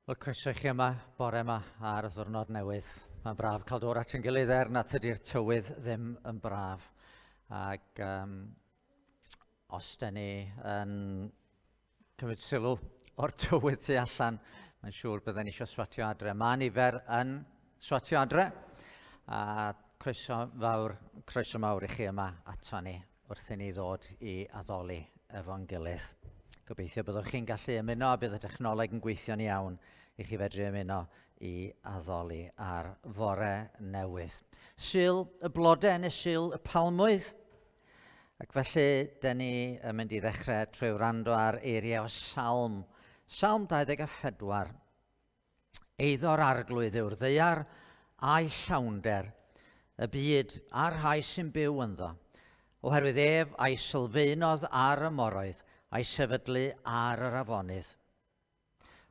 Wel, croeso i chi yma bore yma ar y ddwrnod newydd. Mae'n braf cael dod at yn gilydd er na tydi'r tywydd ddim yn braf. Ac um, os da ni yn cymryd sylw o'r tywydd tu allan, mae'n siŵr bydden ni eisiau swatio adre. Mae nifer yn swatio adre, a croeso fawr, croeso mawr i chi yma ato ni wrth i ni ddod i addoli efo'n gilydd. Gobeithio byddwch chi'n gallu ymuno a bydd y dechnoleg yn gweithio'n iawn i chi fedru ymuno i addoli ar fore newydd. Sul y blodau neu Sul y palmwydd. Ac felly, dyn ni yn mynd i ddechrau trwy wrando ar eiriau o Salm. Salm 24. Eiddo'r arglwydd yw'r ddaear a'i llawnder, y byd a'r rhai sy'n byw ynddo. Oherwydd ef a'i sylfaenodd ar y moroedd, a'i sefydlu ar yr afonydd.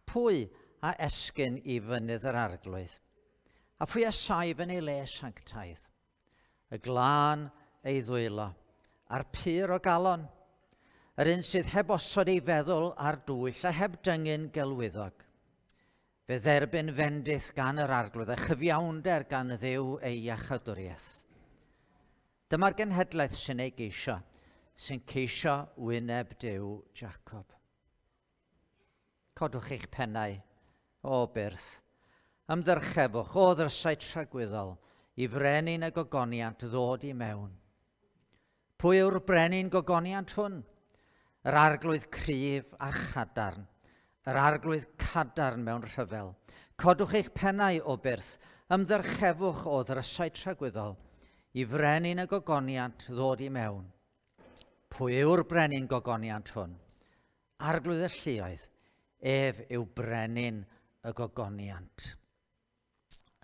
Pwy a esgyn i fynydd yr arglwydd? A phwy a saif yn ei le sanctaidd? Y glân ei ddwylo, a'r pur o galon. Yr un sydd heb osod ei feddwl ar dwyll a heb dyngu'n gelwyddog. Fe dderbyn fendith gan yr Arglwydd a chyfiawnder gan Dduw ei iachawdwriaeth. Dyma'r genhedlaeth sy'n ei geisio, sy'n ceisio wyneb Duw Jacob. Codwch eich pennau, o byrth, ymddyrchefwch, o ddrysau tragwyddol, i frenin y gogoniant ddod i mewn. Pwy yw'r brenin gogoniant hwn? Yr arglwydd cryf a chadarn, yr arglwydd cadarn mewn rhyfel. Codwch eich pennau o byrth, ymddyrchefwch o ddrysau tragwyddol, i frenin y gogoniant ddod i mewn. Pwy yw'r brenin gogoniant hwn? Arglwydd y lluoedd, ef yw brenin y gogoniant.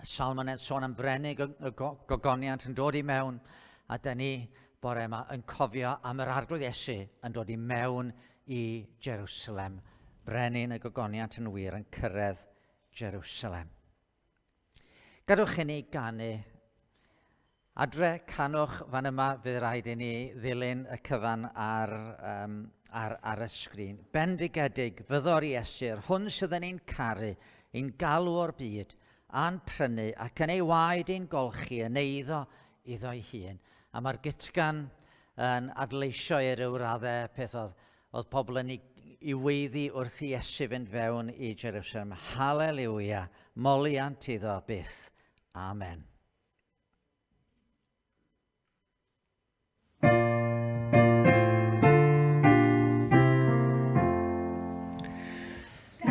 Y salm yn sôn am frenig y gogoniant yn dod i mewn, a dyn ni bore yma yn cofio am yr Arglwydd Iesu yn dod i mewn i Jerusalem. Brenin y gogoniant yn wir yn cyrraedd Jerusalem. Gadwch i ni ganu. Adre, canwch fan yma, fydd rhaid i ni ddilyn y cyfan ar, um, ar, ar y sgrin. Bendigedig, fyddo'r Iesu'r hwn sydd yn ein caru, ein galw o'r byd, a'n prynu, ac yn ei waed ein golchi yn eiddo iddo'i hun. A mae'r gytgan yn adleisio i ryw raddau peth oedd, oedd pobl yn ei, i weiddi wrth i Iesu fynd fewn i Jerusalem. Haleluia, moliant iddo byth. Amen.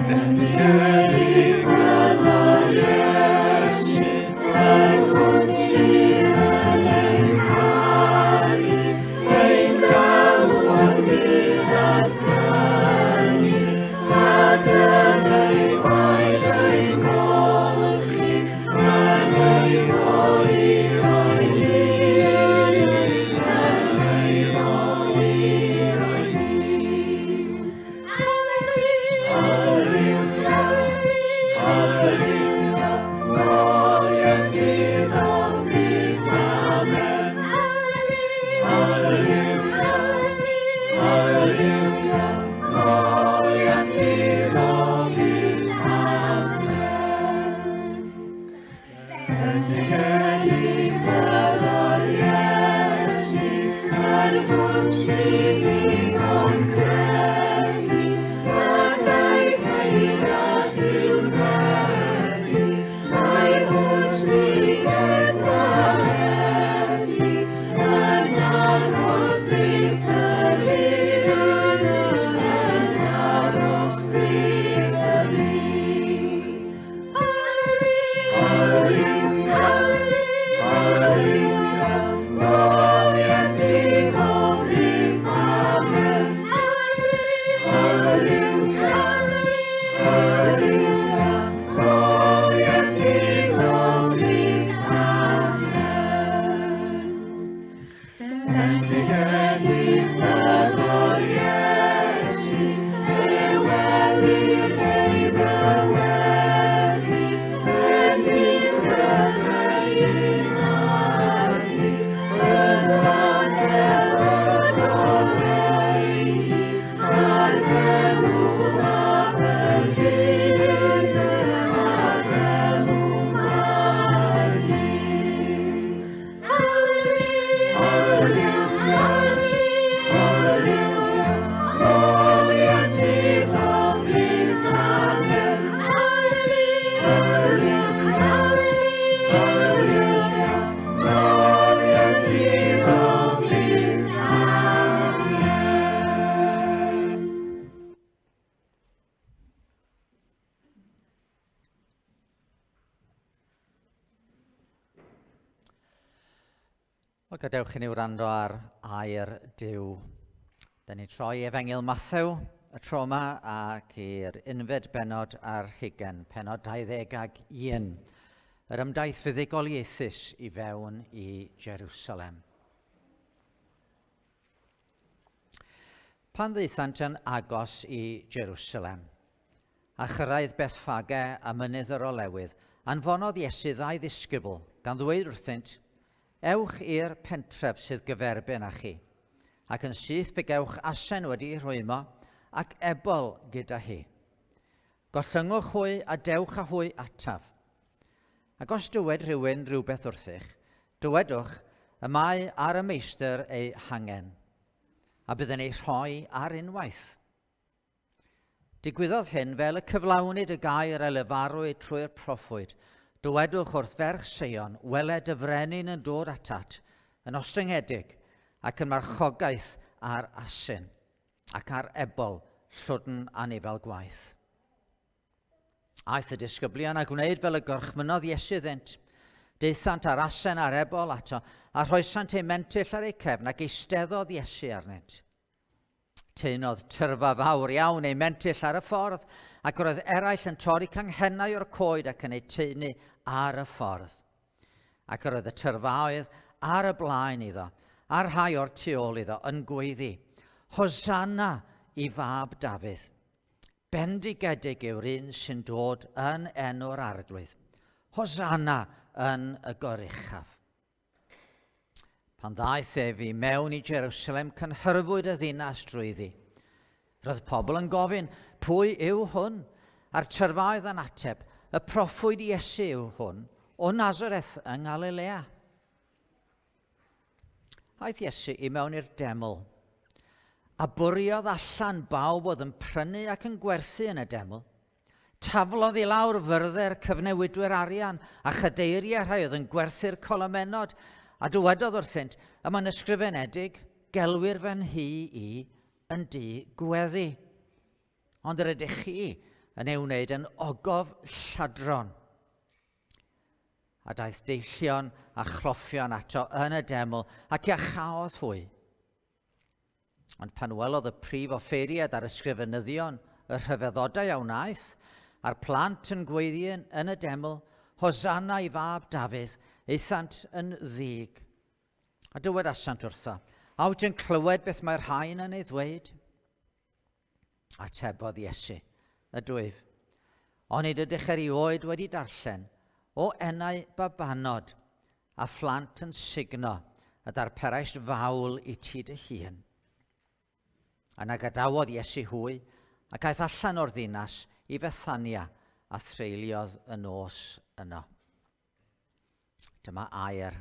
Bendigedig fyddo'r Iesu, yr hwn sydd yn ein caru, ein galw o'r byd a'n prynu, ac yn ei waed ein golchi, yn ei ddo'i hun, yn ei ddo'i hun. Hallelujah, hallelujah, moliant iddo byth, amen. Hallelujah, hallelujah, moliant iddo byth, amen. Bendigedig fyddo'r Iesu, yr hwn sydd iddo'n credu, ac aiff ei ras i'w methu, mae hwn sydd heb waredu, yn aros byth yr un, yn aros byth yr un. Bendigedig fyddo'r Iesu, e welir ei ddyweddi, yn ymdrech ei arni, yn angel y goleuni, ar ddelw mab y dyn, ar ddelw mab y dyn. Wel, gadewch i ni wrando ar air Duw. Da ni troi Efengyl Mathew y tro yma ac i'r unfed benod ar hugen, penod 21, yr ymdaith fuddugoliaethus i fewn i Jerusalem. Pan ddaethant yn agos i Jerusalem, a chyrraedd Bethffage a Mynydd yr Olewydd, anfonodd Iesu ddau ddisgybl, gan ddweud wrthynt, Ewch i'r pentref sydd gyferbyn â chi, Ac yn syth fe gewch asen wedi'i rhwymo, ac ebol gyda hi. Gollyngwch hwy a dewch â hwy ataf. Ac os dywed rhywun rhywbeth wrthych, dywedwch, y mae ar y meistr ei hangen, a bydd yn ei rhoi ar unwaith. Digwyddodd hyn fel y cyflawnid y gair a lefarwyd trwy'r proffwyd, Dywedwch wrth ferch Seion, wele dy frenin yn dod atat, yn ostyngedig, ac yn marchogaeth ar asyn, ac ar ebol llwdn anifail gwaith. Aeth y disgyblion a gwneud fel y gorchmynnodd Iesu iddynt. Daethant ar asen a'r ebol ato, a rhoesant eu mentyll ar eu cefn, ac eisteddodd Iesu arnynt. Taenodd tyrfa fawr iawn ei mentyll ar y ffordd, ac roedd eraill yn torri canghennau o'r coed ac yn eu taenu ar y ffordd. Ac yr oedd y tyrfaoedd ar y blaen iddo, a'r rhai o'r tu ôl iddo, yn gweiddi, Hosanna i fab Dafydd. Bendigedig yw'r un sy'n dod yn enw'r Arglwydd. Hosanna yn y goruchaf. Pan ddaeth ef i mewn i Jerusalem, cynhyrfwyd y ddinas drwyddi. Roedd pobl yn gofyn, pwy yw hwn? A'r tyrfaoedd yn ateb, y proffwyd Iesu yw hwn, o Nazareth yng Ngalilea. Aeth Iesu i mewn i'r deml, a bwriodd allan bawb oedd yn prynu ac yn gwerthu yn y deml. Taflodd i lawr fyrddau'r cyfnewidwyr arian a chadeiriau rhai oedd yn gwerthu'r colomennod, a dywedodd wrthynt, Y mae'n ysgrifenedig, gelwir fy nhŷ i yn dŷ gweddi. Ond yr ydych chi yn ei wneud yn ogof lladron. A daeth deillion a chloffion ato yn y deml, ac iachaodd hwy. Ond pan welodd y prif offeiriad a'r ysgrifenyddion y rhyfeddodau a wnaeth, a'r plant yn gweiddi yn y deml, Hosanna i fab Dafydd, aethant yn ddig. A dywedasant wrtho, A wyt yn clywed beth mae'r rhain yn ei ddweud? Atebodd Iesu, Ydwyf. Onid ydych erioed wedi darllen o enau babanod a phlant yn sugno y darperaist fawl i ti dy hun? Yna gadawodd Iesu hwy ac aeth allan o'r ddinas i Fethania a threuliodd y nos yno. Dyma air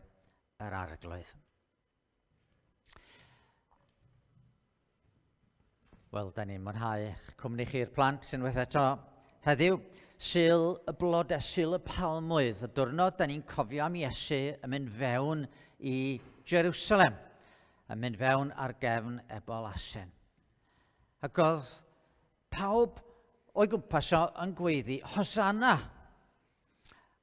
yr Arglwydd. Wel, da ni'n mwynhau eich cwmni chi'r plant unwaith eto heddiw. Sul y blodau, Sul y Palmwydd, y diwrnod da ni'n cofio am Iesu yn mynd fewn i Jerusalem, yn mynd fewn ar gefn ebol asen. Ac oedd pawb o'i gwmpas o yn gweiddi, Hosanna!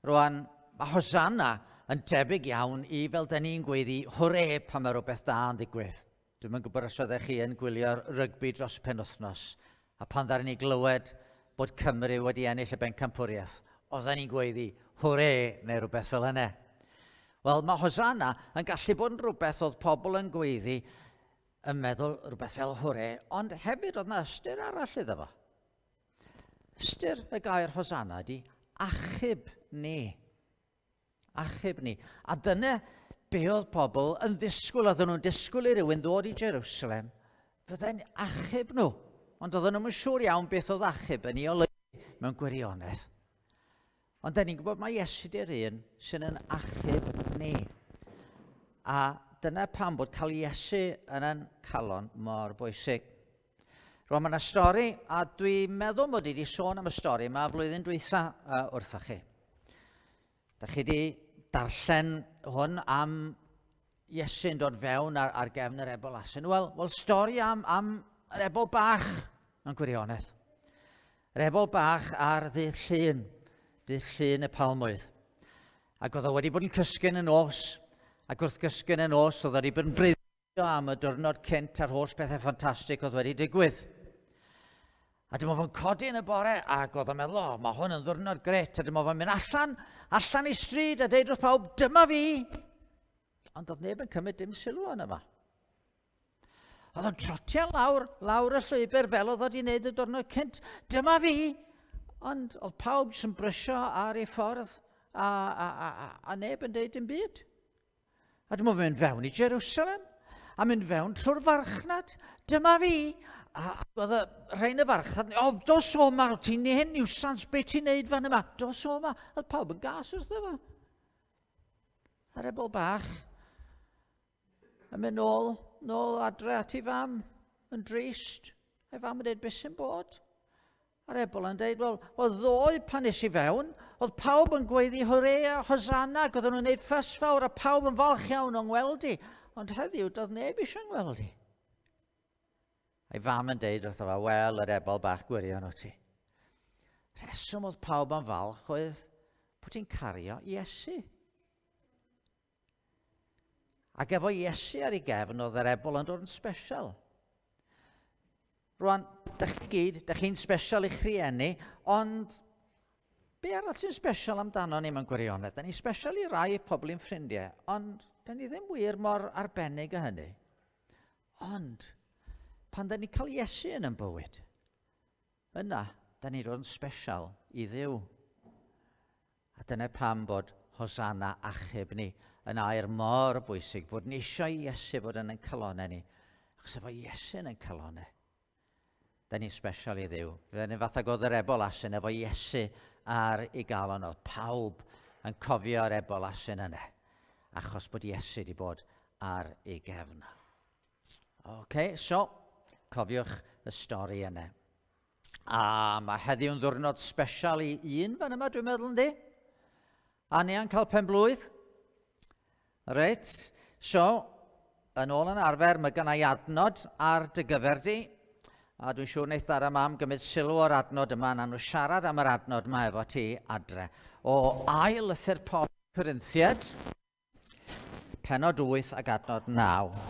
Rwan, mae Hosanna yn debyg iawn i fel da ni'n gweiddi hwre pan mae rhywbeth da yn ddigwydd. Dwi'm yn gwybod os oeddech chi yn gwylio'r rygbi dros y penwythnos, a pan ddaru ni glywed bod Cymru wedi ennill y bencampwriaeth, oedden ni'n gweiddi hwre neu rhywbeth fel yna. Wel, mae Hosanna yn gallu bod yn rhywbeth oedd pobl yn gweiddi yn meddwl rhywbeth fel hwre, ond hefyd oedd yna ystyr arall iddo fo. Ystyr y gair Hosanna ydy achub ni. Achub ni. A dyna be oedd pobl yn ddisgwyl. Oedden nhw'n disgwyl i rywun ddod i Jerusalem, fydde'n achub nhw. Ond oedden nhw'n siŵr iawn beth oedd achub yn ei olygu mewn gwirionedd. Ond da ni'n gwybod mai Iesu di'r un sy'n yn achub ni. A dyna pam bod cael Iesu yn ein calon mor bwysig. Rwan mae yna stori, a dwi'n meddwl mod i wedi sôn am y stori yma flwyddyn dwytha wrthoch chi. Da chi wedi darllen hwn am Iesu'n dod fewn ar, ar gefn yr ebol asyn. Wel, wel stori am, am yr ebol bach mewn gwirionedd. Yr ebol bach ar ddydd Llun, dydd Llun y Palmwydd. Ac oedd o wedi bod yn cysgu yn y nos, ac wrth gysgu yn y nos, oedd o wedi bod yn breuddwydio am y diwrnod cynt a'r holl bethau ffantastig oedd wedi digwydd. A dyma fo'n codi yn y bore ac oedd o'n meddwl, o, mae hwn yn ddwrnod gret. A dyma fo'n mynd allan, allan i stryd a deud wrth pawb, dyma fi. Ond oedd neb yn cymryd dim sylw yn yma. Oedd o'n trotio lawr, lawr y llwybr fel oedd wedi wneud y diwrnod cynt. Dyma fi! Ond oedd pawb jyst yn brysio ar ei ffordd a, a, a, a, a neb yn deud dim byd. A dyma fe'n mynd fewn i Jerusalem. A mynd fewn trwy'r farchnad. Dyma fi. A oedd y rhain y farchnad, o, dos o ma, ti'n hen niwsans, be ti'n neud fan yma? Dos o ma. Oedd pawb yn gas wrtho fo. A'r ebol bach yn mynd nôl, nôl adre at ei fam, yn drist. A'i fam yn dweud, beth sy'n bod? A'r ebol yn dweud, wel, wel ddoe pan nes i fewn, oedd pawb yn gweiddi hwre a hosanna, ac oedden nhw'n gwneud ffys fawr a pawb yn falch iawn o'n ngweld i. Ond heddiw, doedd neb eisiau ngweld i. A'i fam yn deud wrtho fo, wel, yr ebol bach gwirion o ti. Rheswm oedd pawb yn falch oedd bod ti'n cario Iesu. Ac efo Iesu ar ei gefn, oedd yr ebol yn dod yn special. Rwan, da chi gyd, da chi'n special i'ch rhieni, ond be arall sy'n special amdano ni mewn gwirionedd? Da ni'n special i rai pobl i'n ffrindiau, ond da ni ddim wir mor arbennig â hynny. Ond, pan da ni'n cael Iesu yn ein bywyd, yna, da ni'n dod yn special i Dduw. A dyna pam bod Hosanna achub ni yn air mor bwysig, bod ni eisiau i Iesu fod yn ein calonau ni. Achos efo Iesu yn ein calonau, da ni'n special i Dduw. Fe ni'n fath ag oedd yr ebol asyn efo Iesu ar ei galon. Oedd pawb yn cofio'r ebol asyn yna, achos bod Iesu wedi bod ar ei gefn. OK, so, cofiwch y stori yna. A mae heddiw'n ddwrnod special i un fan yma, dwi'n meddwl, yndi? A ni yn cael pen blwydd. Reit, so, yn ôl yn arfer, mae gennau adnod ar dy gyfer di. A dwi'n siŵr wneith dad a mam gymryd sylw o'r adnod yma, na nhw siarad am yr adnod yma efo ti adre. O ail lythyr Paul Corinthiad, Pennod 8 ac adnod 9.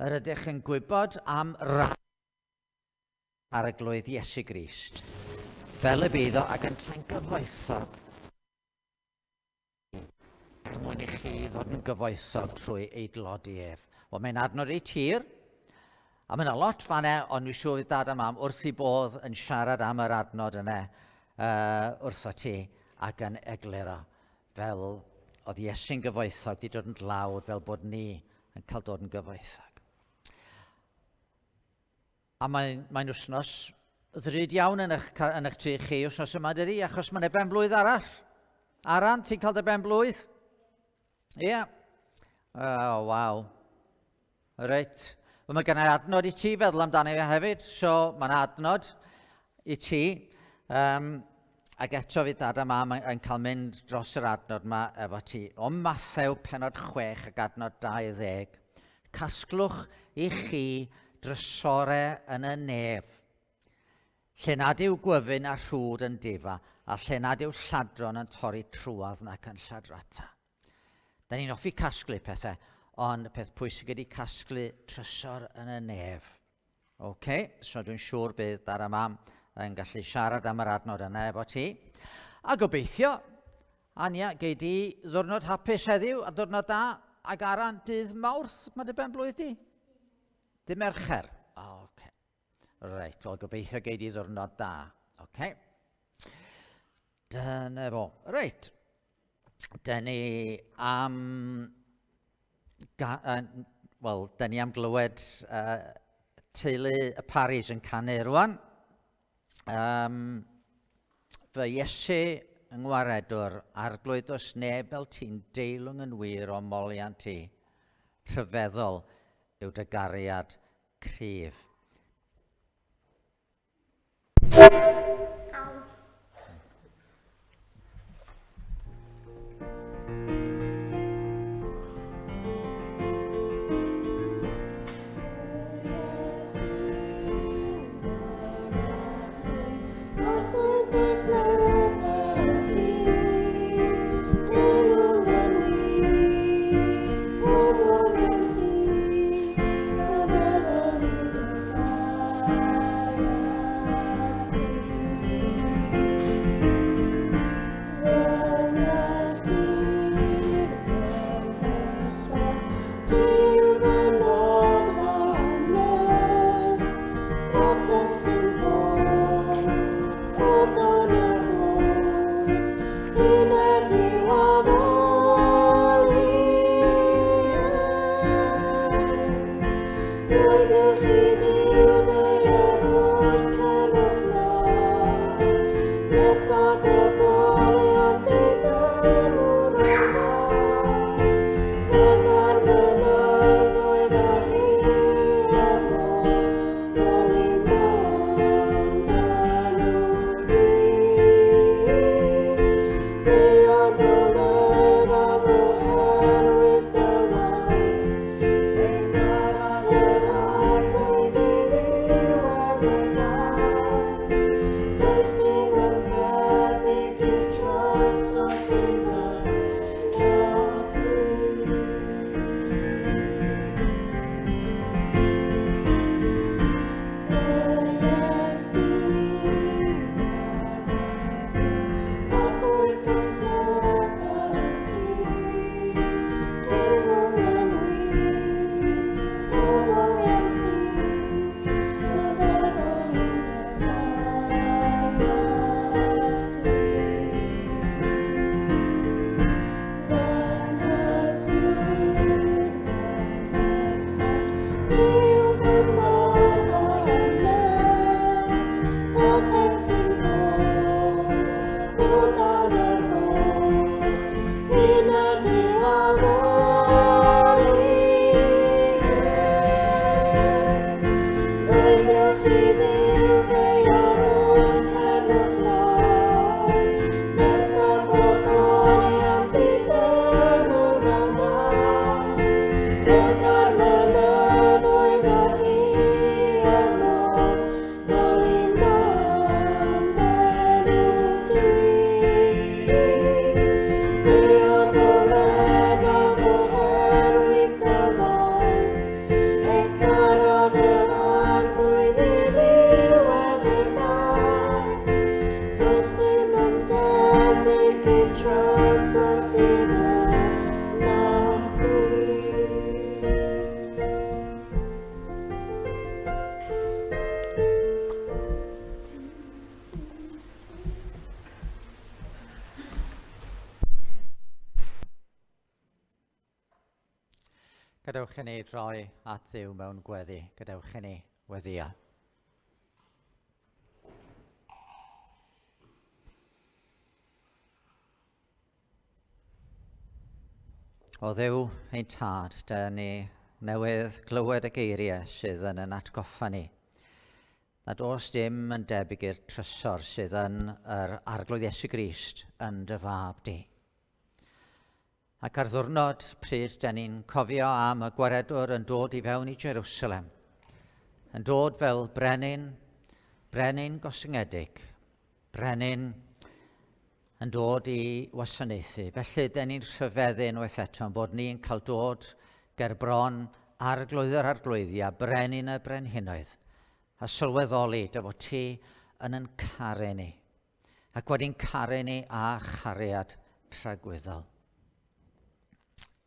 Yr ydych yn gwybod am ran Arglwydd Iesu Grist, fel y bydd o ag yntau'n gyfoethog, er mwyn i chi ddod yn gyfoethog trwy ei dlodi ef. Wel, mae'n adnod ei tir, a mae yna lot fan e, ond dwi'n siŵr fydd dad a mam wrth i bodd yn siarad am yr adnod yna wrtho ti ac yn egluro fel oedd Iesu'n gyfoethog, di dod yn dlawd fel bod ni yn cael dod yn gyfoethog. A mae'n mae wythnos ddrud iawn yn eich, yn eich tŷ chi wythnos yma, dydy, achos mae'n ben blwydd arall. Aran, ti'n cael dy ben blwydd? Ie. Yeah. Oh, waw. Reit. Wel, mae gennau adnod i ti feddwl amdano fe hefyd, so mae'n adnod i ti. Um, ac eto fydd dad a mam yn, yn cael mynd dros yr adnod yma efo ti. O Mathew penod 6 ac adnod 20. Casglwch i chi drysore yn y nef, lle nad yw gwyfyn a rhwd yn difa, a lle nad yw lladron yn torri trwadd nac yn lladrata. Da ni'n hoffi casglu pethau, ond y peth pwysig ydy casglu trysor yn y nef. OK, so dwi'n siŵr bydd dad a mam yn gallu siarad am yr adnod yna efo ti. A gobeithio, Ania, gei di ddwrnod hapus heddiw a diwrnod da ac aran dydd Mawrth, mae dy ben blwydd di? Dy Mercher. OK. Reit, wel gobeithio gei di ddwrnod da. OK. Dyna fo. Reit. Dyn ni am... Wel, dyn ni am glywed teulu y Paris yn canu rwan. Um, fy Iesu yng Ngwaredwr, arglwydd does neb fel ti'n deilwng yn wir o moliant i. Rhyfeddol yw dy gariad cryf. Gadewch i ni droi at Dduw mewn gweddi. Gadewch i ni weddio. O Dduw, ein tad, da ni newydd glywed y geiriau sydd yn yn atgoffa ni nad oes dim yn debyg i'r trysor sydd yn yr Arglwydd Iesu Grist yn dy fab di. Ac ar ddwrnod pryd da ni'n cofio am y gwaredwr yn dod i fewn i Jerusalem, yn dod fel brenin, brenin gostyngedig, brenin yn dod i wasanaethu. Felly, da ni'n rhyfeddu unwaith eto yn bod ni'n cael dod ger bron arglwydd yr arglwyddi a brenin y brenhinoedd, a sylweddoli dy fod ti yn yn caru ni. ac wedi'n caru ni â chariad tragwyddol.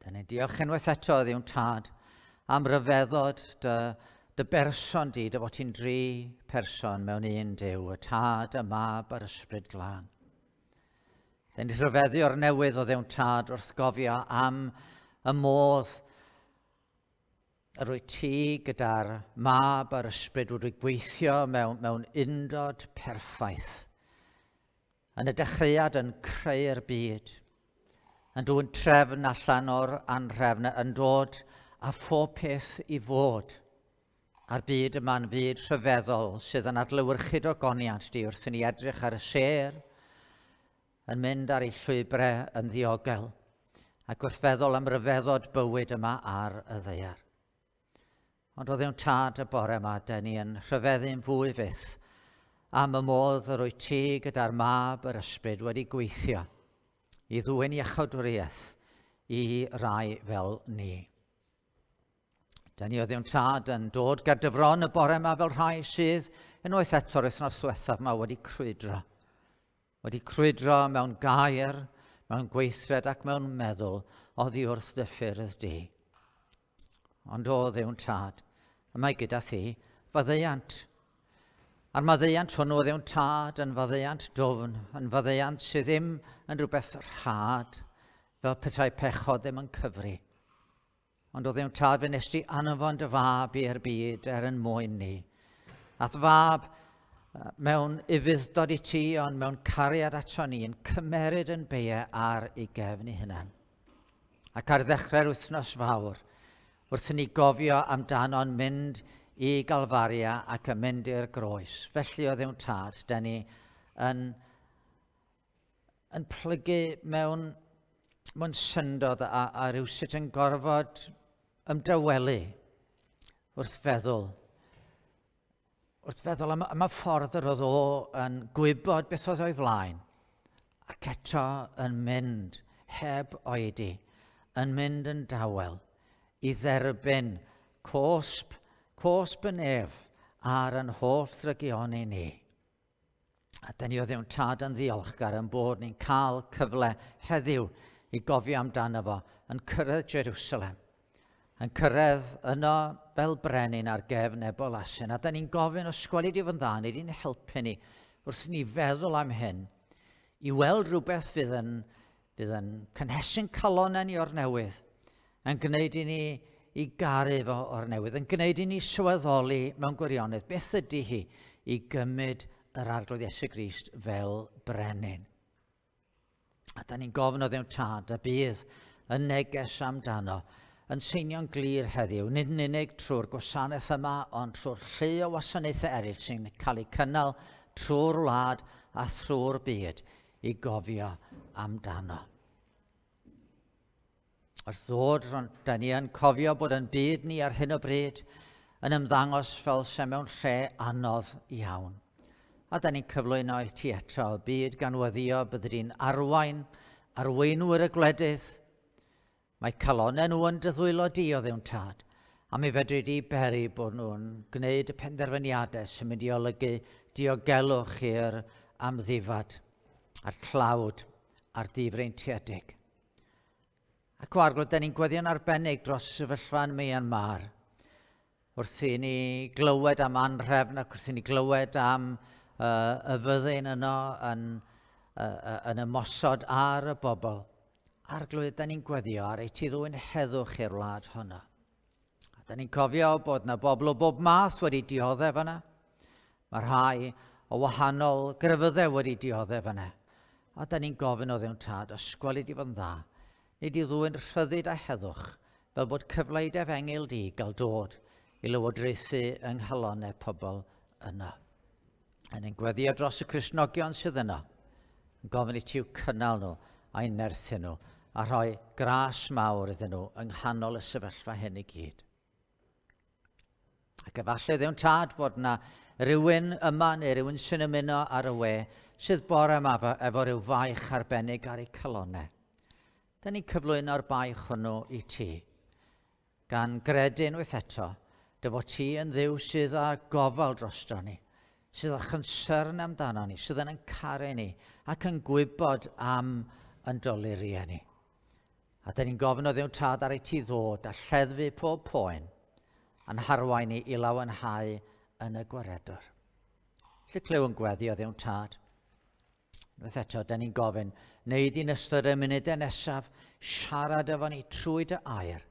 Dyna ni'n diolch unwaith eto Dduw'n Tad am ryfeddod dy, dy berson di, dy fod ti'n dri person mewn un Duw, y Tad, y Mab a'r Ysbryd Glân. Dyna ni'n rhyfeddu o'r newydd o Dduw'n Tad wrth gofio am y modd Yr wyt ti gyda'r Mab a'r Ysbryd wedi gweithio mewn, mewn undod perffaith. Yn y dechreuad yn creu'r byd, yn dwyn trefn allan o'r anhrefn, yn dod â phob peth i fod. A'r byd yma'n fyd rhyfeddol sydd yn adlewyrchu dogoniant di wrth i ni edrych ar y sêr, yn mynd ar ei llwybrau yn ddiogel, ac wrth feddwl am ryfeddod bywyd yma ar y ddaear. Ond o ddewn tad y bore yma, dyn ni yn rhyfeddu'n fwy fyth am y modd yr wyt ti gyda'r mab yr ysbryd wedi gweithio i ddwyn iachawdwriaeth i rai fel ni. Da ni o ddiwn tad yn dod ger dy fron y bore yma fel rhai sydd unwaith eto'r wythnos diwethaf yma wedi crwydro. Wedi crwydro mewn gair, mewn gweithred ac mewn meddwl oddi wrth dy ffyrdd di. Ond o Dduw'n tad, y mae gyda thi faddeuant. A'r maddeuant hwnnw o Dduw'n tad yn faddeuant dwfn, yn faddeuant sydd ddim yn rhywbeth rhad, fel petai pechod ddim yn cyfri. Ond o Dduw Tad, fe nes di anfon dy fab i'r byd er yn mwyn ni. Ath fab mewn ufudd-dod i ti, ond mewn cariad ato ni, yn cymeryd yn beie ar ei gefn ei hunan. Ac ar ddechrau'r wythnos fawr, wrth i ni gofio amdano'n mynd i Galfaria ac yn mynd i'r groes. Felly o Dduw Tad, da ni yn yn plygu mewn, mewn syndod a, a rhywsut yn gorfod ymdawelu wrth feddwl. Wrth feddwl am, am y ffordd yr oedd o yn gwybod beth oedd o'i flaen, ac eto yn mynd heb oedi, yn mynd yn dawel i dderbyn cosb, cosb y nef ar yn holl ddrygioni ni. A da ni o ddewn tad yn ddiolchgar yn bod ni'n cael cyfle heddiw i gofio amdano fo yn cyrraedd Jerusalem. Yn cyrraedd yno fel brenin ar gefn ebol asyn. A da ni'n gofyn os gweli di fod yn dda, ni di'n helpu ni wrth ni feddwl am hyn i weld rhywbeth fydd yn, fydd yn cynhesu'n calonnau ni o'r newydd, yn gwneud i ni i garu fo o'r newydd, yn gwneud i ni sylweddoli mewn gwirionedd beth ydy hi i gymryd yr Arglwydd Iesu Grist fel brenin. A da ni'n gofyn o ddewn tad a bydd y neges amdano yn seinio'n glir heddiw, nid yn unig trwy'r gwasanaeth yma, ond trwy'r llu o wasanaethau eraill sy'n cael eu cynnal trwy'r wlad a thrwy'r byd i gofio amdano. Wrth ddod, da ni yn cofio bod yn byd ni ar hyn o bryd yn ymddangos fel se mewn lle anodd iawn. A da ni'n cyflwyno i ti eto y byd gan weddio byddi di'n arwain arweinwyr y gwledydd. Mae calonnau nhw yn dy ddwylo di o ddiwn tad, a mi fedri di beri bod nhw'n gwneud y penderfyniadau sy'n mynd i olygu diogelwch i'r amddifad a'r tlawd a'r difreintiedig. Ac o Arglwydd, da ni'n gweddio'n arbennig dros y sefyllfa yn Myanmar. Wrth i ni glywed am anrhefn ac wrth i ni glywed am uh, y fyddin yno yn, uh, yn ymosod ar y bobl. Arglwydd, da ni'n gweddio ar ei ti ddwy'n heddwch i'r wlad honno. A da ni'n cofio bod na bobl o bob math wedi dioddef yna. Mae rhai o wahanol grefyddau wedi dioddef yna. A da ni'n gofyn o ddewn tad, ysgwel i di fod yn dda, nid i ddwyn rhyddid a heddwch, fel bod cyfle i defengyl di gael dod i lywodraethu yng nghalonau pobl yna. Yn ein gweddio dros y Cristnogion sydd yno, yn gofyn i ti i'w cynnal nhw a'i nerthu nhw a rhoi gras mawr iddyn nhw yng nghanol y sefyllfa hyn i gyd. Ac efallai ddewn tad bod yna rhywun yma neu rhywun sy'n ymuno ar y we sydd bore yma efo, efo rhyw faich arbennig ar eu calonau. Da ni'n cyflwyno'r baich hwnnw i ti. Gan gredu unwaith eto, dy fod ti yn Dduw sydd â gofal drosto ni, sydd â chynsyrn amdano ni, sydd yn ein caru ni ac yn gwybod am yn doluriau ni. A dyn ni'n gofyn o Dduw Tad ar ei ti ddod a lleddfu pob poen a'n harwain ni i lawenhau yn y gwaredwr. Lle clyw yn gweddi o Dduw Tad. Unwaith eto, da ni'n gofyn, wneud i'n ystod y munudau nesaf siarad efo ni trwy dy air,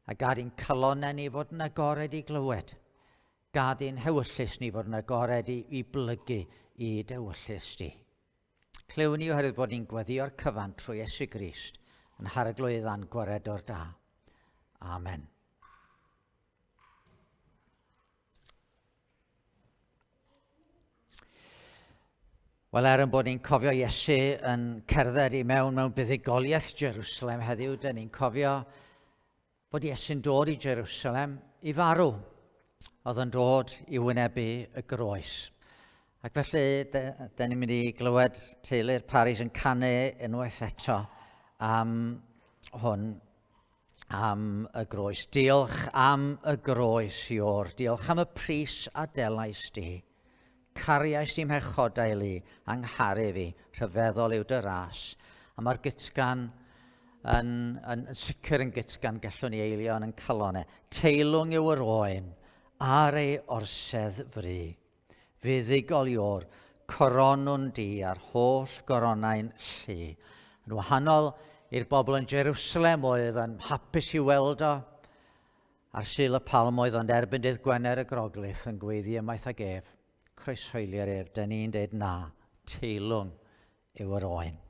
a gad i'n calonnau ni fod yn agored i glywed. Gad i'n hewyllys ni fod yn agored i, i blygu i dewyllys di. Clywn ni oherwydd bod ni'n gweddio'r cyfan trwy Iesu Grist yn harglwydd a'n gwaredwr da. Amen. Wel, er yn bod ni'n cofio Iesu yn cerdded i mewn mewn buddugoliaeth Jerusalem heddiw, dyn ni'n cofio bod Iesu'n dod i Jerusalem i farw. Oedd yn dod i wynebu y groes. Ac felly, dyn ni'n mynd i glywed teulu'r Paris yn canu unwaith eto am hwn am y groes. Diolch am y groes, Ior. Diolch am y pris a delais di. Cariais di mhechodau lu, angharu fi, rhyfeddol yw dy ras. A mae'r gytgan yn, yn, yn sicr yn gytgan gallwn ni eilio yn ein calonau. Teilwng yw yr oen ar ei orsedd fri. Fuddugol Ior, coronwn di a'r holl goronau'n llu. Yn wahanol i'r bobl yn Jerusalem oedd yn hapus i weld o, ar Sul y Palm oedd ond erbyn dydd Gwener y Groglith yn gweiddi ymaith ag ef, croeshoelier ef, dyn ni'n deud na, teilwng yw yr oen.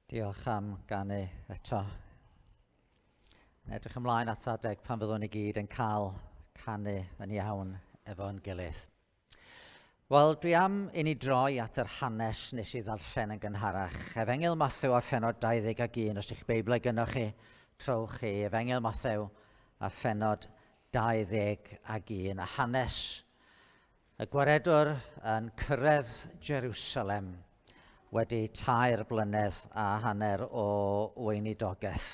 Diolch am ganu eto. Yn edrych ymlaen at adeg pan fyddwn ni gyd yn cael canu yn iawn efo'n gilydd. Wel, dwi am i ni droi at yr hanes nes i ddarllen yn gynharach. Efengyl Mathew a phenod 21, os ydych Beiblau gynnwch chi, trowch chi. Efengyl Mathew a phenod 21, a hanes Y Gwaredwr yn cyrraedd Jerusalem wedi tair blynedd a hanner o weinidogaeth.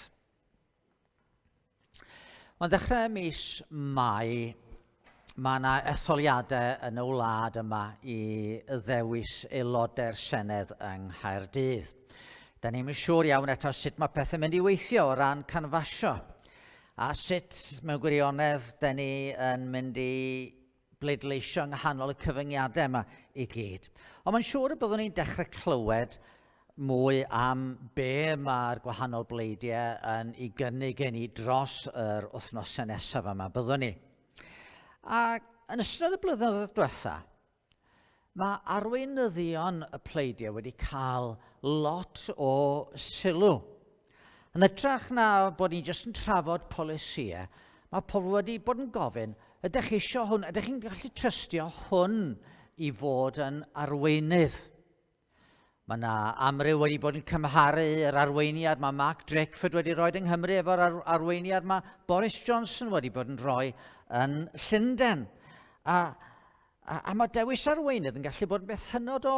Ond ddechrau mis Mai, mae yna etholiadau yn y wlad yma i ddewis aelodau'r Senedd yng Nghaerdydd. Da ni'n siŵr iawn eto sut mae pethau'n mynd i weithio o ran canfasio a sut mewn gwirionedd da ni yn mynd i bleidleisio yng nghanol y cyfyngiadau yma i gyd. Ond mae'n siŵr y byddwn ni'n dechrau clywed mwy am be mae'r gwahanol bleidiau yn ei gynnig i ni dros yr wythnosau nesaf yma, byddwn ni. A yn ystod y blynyddoedd diwetha, mae arweinyddion y pleidiau wedi cael lot o sylw. Yn hytrach na bod ni jyst yn trafod polisïau, mae pobl wedi bod yn gofyn, ydych chi eisiau hwn, ydych chi'n gallu trystio hwn i fod yn arweinydd? Mae yna amryw wedi bod yn cymharu yr arweiniad mae Mark Drakeford wedi rhoi yng Nghymru efo'r ar arweiniad mae Boris Johnson wedi bod yn rhoi yn Llundain. A, a, a mae dewis arweinydd yn gallu bod yn beth hynod o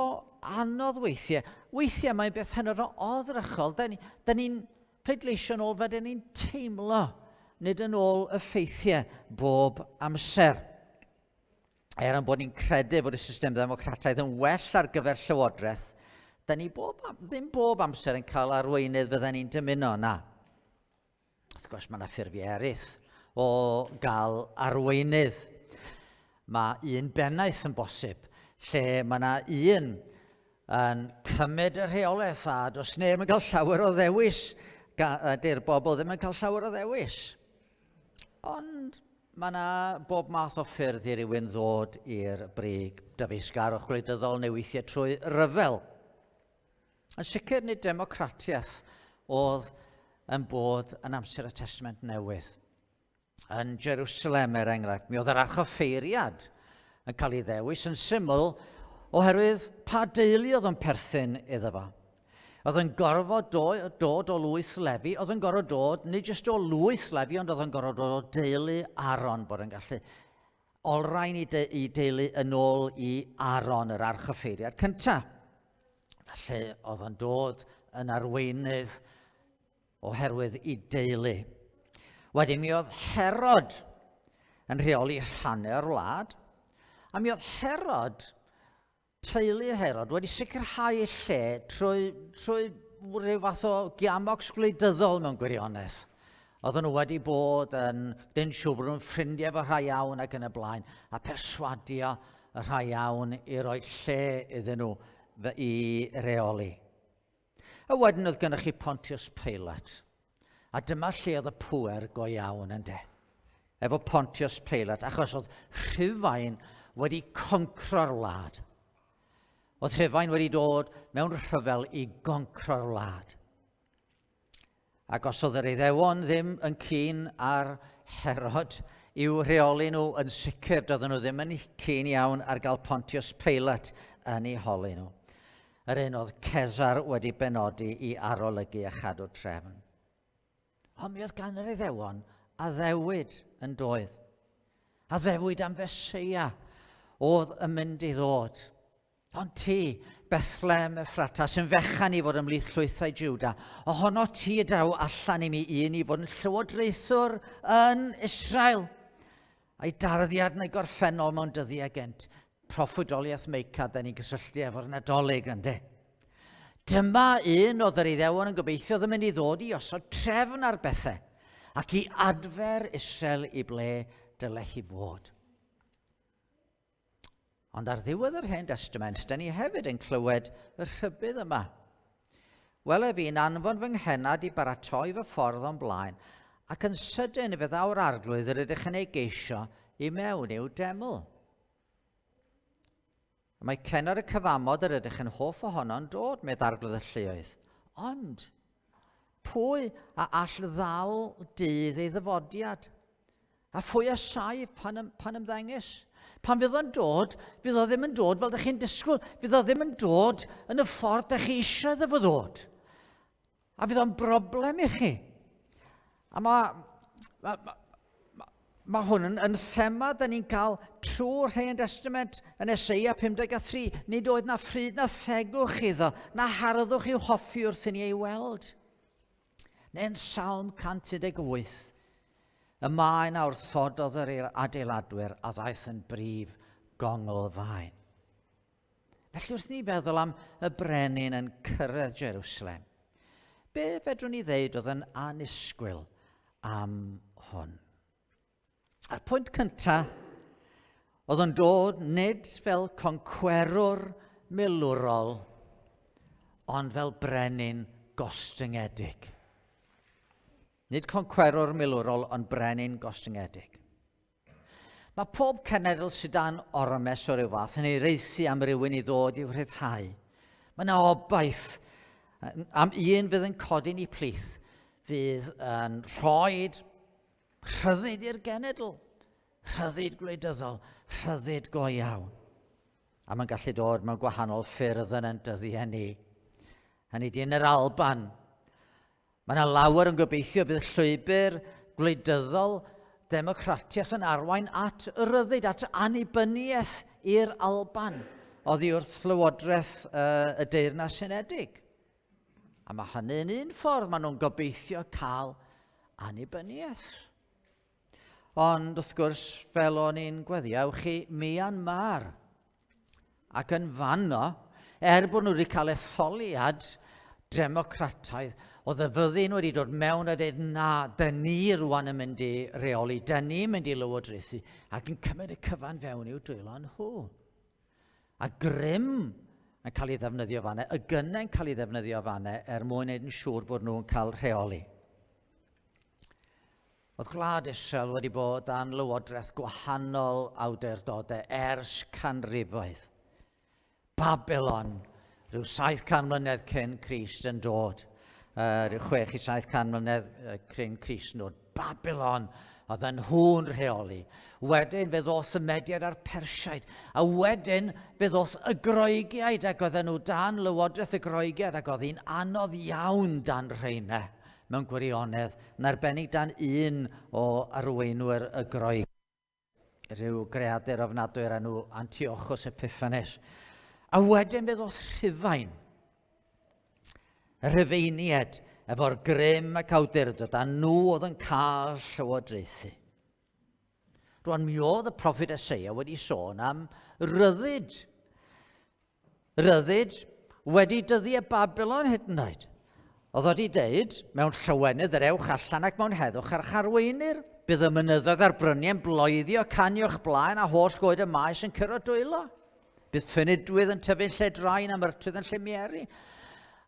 anodd weithiau. Weithiau mae'n beth hynod o oddrychol. Da ni'n ni, ni pleidleisio yn ôl fel da ni'n teimlo, nid yn ôl y ffeithiau bob amser. Er ein bod ni'n credu fod y system ddemocrataidd yn well ar gyfer llywodraeth, da ni bob, ddim bob amser yn cael arweinydd fydden ni'n dymuno, na. Wrth gwrs, mae yna ffurfiau eraill o gael arweinydd. Mae un bennaeth yn bosib, lle mae yna un yn cymryd y rheolaeth a does neb yn cael llawer o ddewis. Dy'r bobl ddim yn cael llawer o ddewis. Ond Mae yna bob math o ffyrdd i rywun ddod i'r brig, dyfeisgarwch gwleidyddol neu weithiau trwy ryfel. Yn sicr nid democratiaeth oedd yn bod yn amser y Testament Newydd. Yn Jerusalem, er enghraifft, mi oedd yr archoffeiriad yn cael ei ddewis yn syml oherwydd pa deulu oedd yn perthyn iddo fo. Oedd yn gorfod do, dod o lwyth Lefi, oedd yn gorfod dod, nid jyst o lwyth Lefi, ond oedd yn gorfod dod o deulu Aaron, bod yn gallu olrhain i, de, i deulu yn ôl i Aaron, yr archoffeiriad cyntaf. Felly oedd yn dod yn arweinydd oherwydd i deulu. Wedyn mi oedd Herod yn rheoli rhannau o'r wlad, a mi oedd Herod teulu Herod wedi sicrhau ei lle trwy, trwy rhyw fath o giamocs gwleidyddol mewn gwirionedd. Oedden nhw wedi bod yn dyn siŵr bod nhw'n ffrindiau efo rhai iawn ac yn y blaen, a perswadio y rhai iawn i roi lle iddyn nhw i reoli. A wedyn oedd gennych chi Pontius Pilate. A dyma lle oedd y pŵer go iawn ynde. Efo Pontius Pilate, achos oedd Rhufain wedi concro'r wlad. Oedd Rhufain wedi dod mewn rhyfel i goncro'r wlad. Ac os oedd yr Iddewon ddim yn keen ar Herod i'w rheoli nhw, yn sicr doedden nhw ddim yn keen iawn ar gael Pontius Pilate yn eu holi nhw. Yr un oedd Cesar wedi benodi i arolygu a chadw trefn. Ond mi oedd gan yr Iddewon addewid yn doedd. Addewid am Feseia oedd yn mynd i ddod. Ond ti, Bethlehem Ephrata, sy'n fechan i fod ymhlith llwythau Juda, ohono ti y daw allan i mi un i fod yn llywodraethwr yn Israel. A'i darddiad yn ei gorffennol mewn dyddiau gynt. Proffwydoliaeth Meica, da ni'n cysylltu efo'r Nadolig, ynddi? Dyma un oedd yr Iddewon yn gobeithio oedd yn mynd i ddod i osod trefn ar bethau ac i adfer Israel i ble dyle hi fod. Ond ar ddiwedd yr Hen Destament, da ni hefyd yn clywed y rhybudd yma. Wele fi'n anfon fy nghennad i baratoi fy ffordd o'n blaen, ac yn sydyn fe ddaw'r arglwydd yr ydych yn ei geisio i mewn i'w deml. Mae cennad y cyfamod yr ydych yn hoff ohono'n dod, medd arglwydd y lluoedd. Ond, pwy a all ddal dydd ei ddyfodiad? A phwy a saif pan, ym, pan ymddengys? Pan fydd o'n dod, fydd o ddim yn dod fel ydych chi'n disgwyl. Fydd o ddim yn dod yn y ffordd ydych chi eisiau iddo fo ddod. A fydd o'n broblem i chi. A mae, mae, mae, mae hwn yn, yn thema da ni'n cael trwy'r Hen Testament yn Eseia 53. Nid oedd na phryd na thegwch iddo, na harddwch i'w hoffi wrth i ni ei weld. Neu'n Salm 118, y maen a wrthododd yr adeiladwyr a ddaeth yn brif gonglfaen. Felly wrth ni feddwl am y brenin yn cyrraedd Jerusalem, be fedrwn ni ddeud oedd yn annisgwyl am hwn? A'r pwynt cyntaf, oedd yn dod nid fel concwerwr milwrol, ond fel brenin gostyngedig. Nid concwerwr milwrol, ond brenin gostyngedig. Mae pob cenedl sydd dan ormes o ryw fath yn ei reithi am rywun i ddod i'w rhyddhau. Mae yna obaith am un fydd yn codi'n ei plith, fydd yn rhoi rhyddid i'r genedl, rhyddid gwleidyddol, rhyddid go iawn. A mae'n gallu dod mewn gwahanol ffyrdd yn ein dyddiau ni. Hynny di yn yr Alban, Mae yna lawer yn gobeithio bydd llwybr gwleidyddol democratiaeth yn arwain at ryddid, at annibyniaeth i'r Alban oddi wrth Lywodraeth uh, y Deyrnas Unedig. A mae hynny'n un ffordd maen nhw'n gobeithio cael annibyniaeth. Ond wrth gwrs, fel o'n i'n gweddio, ewch chi Myanmar. Ac yn fanno, er bod nhw wedi cael etholiad democrataidd, oedd y fyddin wedi dod mewn a dweud, na, dyn ni rwan yn mynd i reoli, dyn ni'n mynd i lywodraethu, ac yn cymryd y cyfan fewn i'w dwylo nhw. A grym yn cael ei ddefnyddio fanna, y gynnau'n cael ei ddefnyddio fanna er mwyn wneud yn siŵr bod nhw'n cael rheoli. Oedd gwlad Israel wedi bod dan lywodraeth gwahanol awdurdodau ers canrifoedd. Babylon, rhyw 700 mlynedd cyn Crist yn dod, uh, rhyw 6 i 700 mlynedd cyn Crist yn dod. Babylon, oedd yn nhw'n rheoli. Wedyn fe ddoth y Mediaid a'r Persiaid, a wedyn fe ddoth y Groegiaid ac oedden nhw dan lywodraeth y Groegiaid ac oedd hi'n anodd iawn dan rheina. mewn gwirionedd, yn arbennig dan un o arweinwyr y Groeg, rhyw greadur ofnadwy o'r enw Antiochus Epiphanes. A wedyn fe ddoth Rhufain, y Rhufeiniaid, efo'r grym ac awdurdod, a nhw oedd yn cael llywodraethu. Rwan, mi oedd y proffwyd Eseia wedi sôn am ryddid. Ryddid wedi dyddiau Babylon hyd yn oed. Oedd wedi deud, mewn llawenydd yr ewch allan ac mewn heddwch ar charweinir. Bydd y mynyddoedd a'r bryniau'n bloeddio canu o'ch blaen a holl goed y maes yn curo dwylo. Bydd ffynidwydd yn tyfu'n lle drain a myrtwydd yn lle mieri.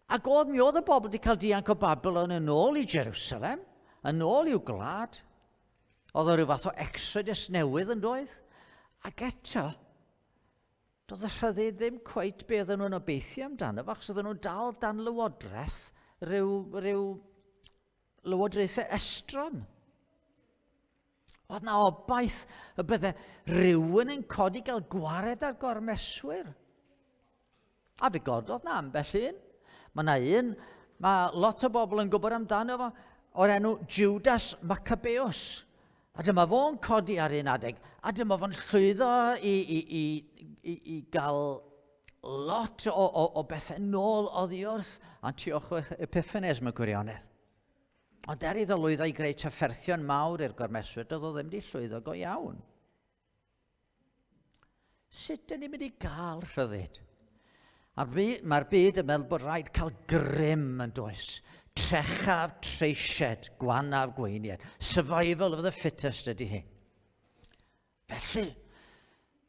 Ac oedd mi oedd y bobl wedi cael dianc o Babylon yn ôl i Jerusalem, yn ôl i'w gwlad. Oedd o rhyw fath o exodus newydd yn doedd? Ac eto, doedd y rhyddid ddim cweit be oedden nhw'n obeithio amdano fo, achos oedden nhw'n dal dan lywodraeth rhyw, rhyw lywodraethau estron. Oedd na obaith y bydde rhywun yn codi gael gwared ar gormeswyr. A fe gododd na ambell un. Mae yna un, mae lot o bobl yn gwybod amdano fo, o'r enw Judas Maccabeus. A dyma fo'n codi ar un adeg, a dyma fo'n llwyddo i, i, i, i, i gael lot o, o, o bethau nôl oddi wrth Antiochus Epiphanes mewn gwirionedd. Ond er iddo lwyddo i greu trafferthion mawr i'r gormeswyr, doedd o ddim wedi llwyddo go iawn. Sut dyn ni'n mynd i gael rhyddid? A'r byd, mae'r byd yn meddwl bod rhaid cael grym yn does. Trechaf treisied, gwanaf gweinied. Survival of the fittest ydy hi. Felly,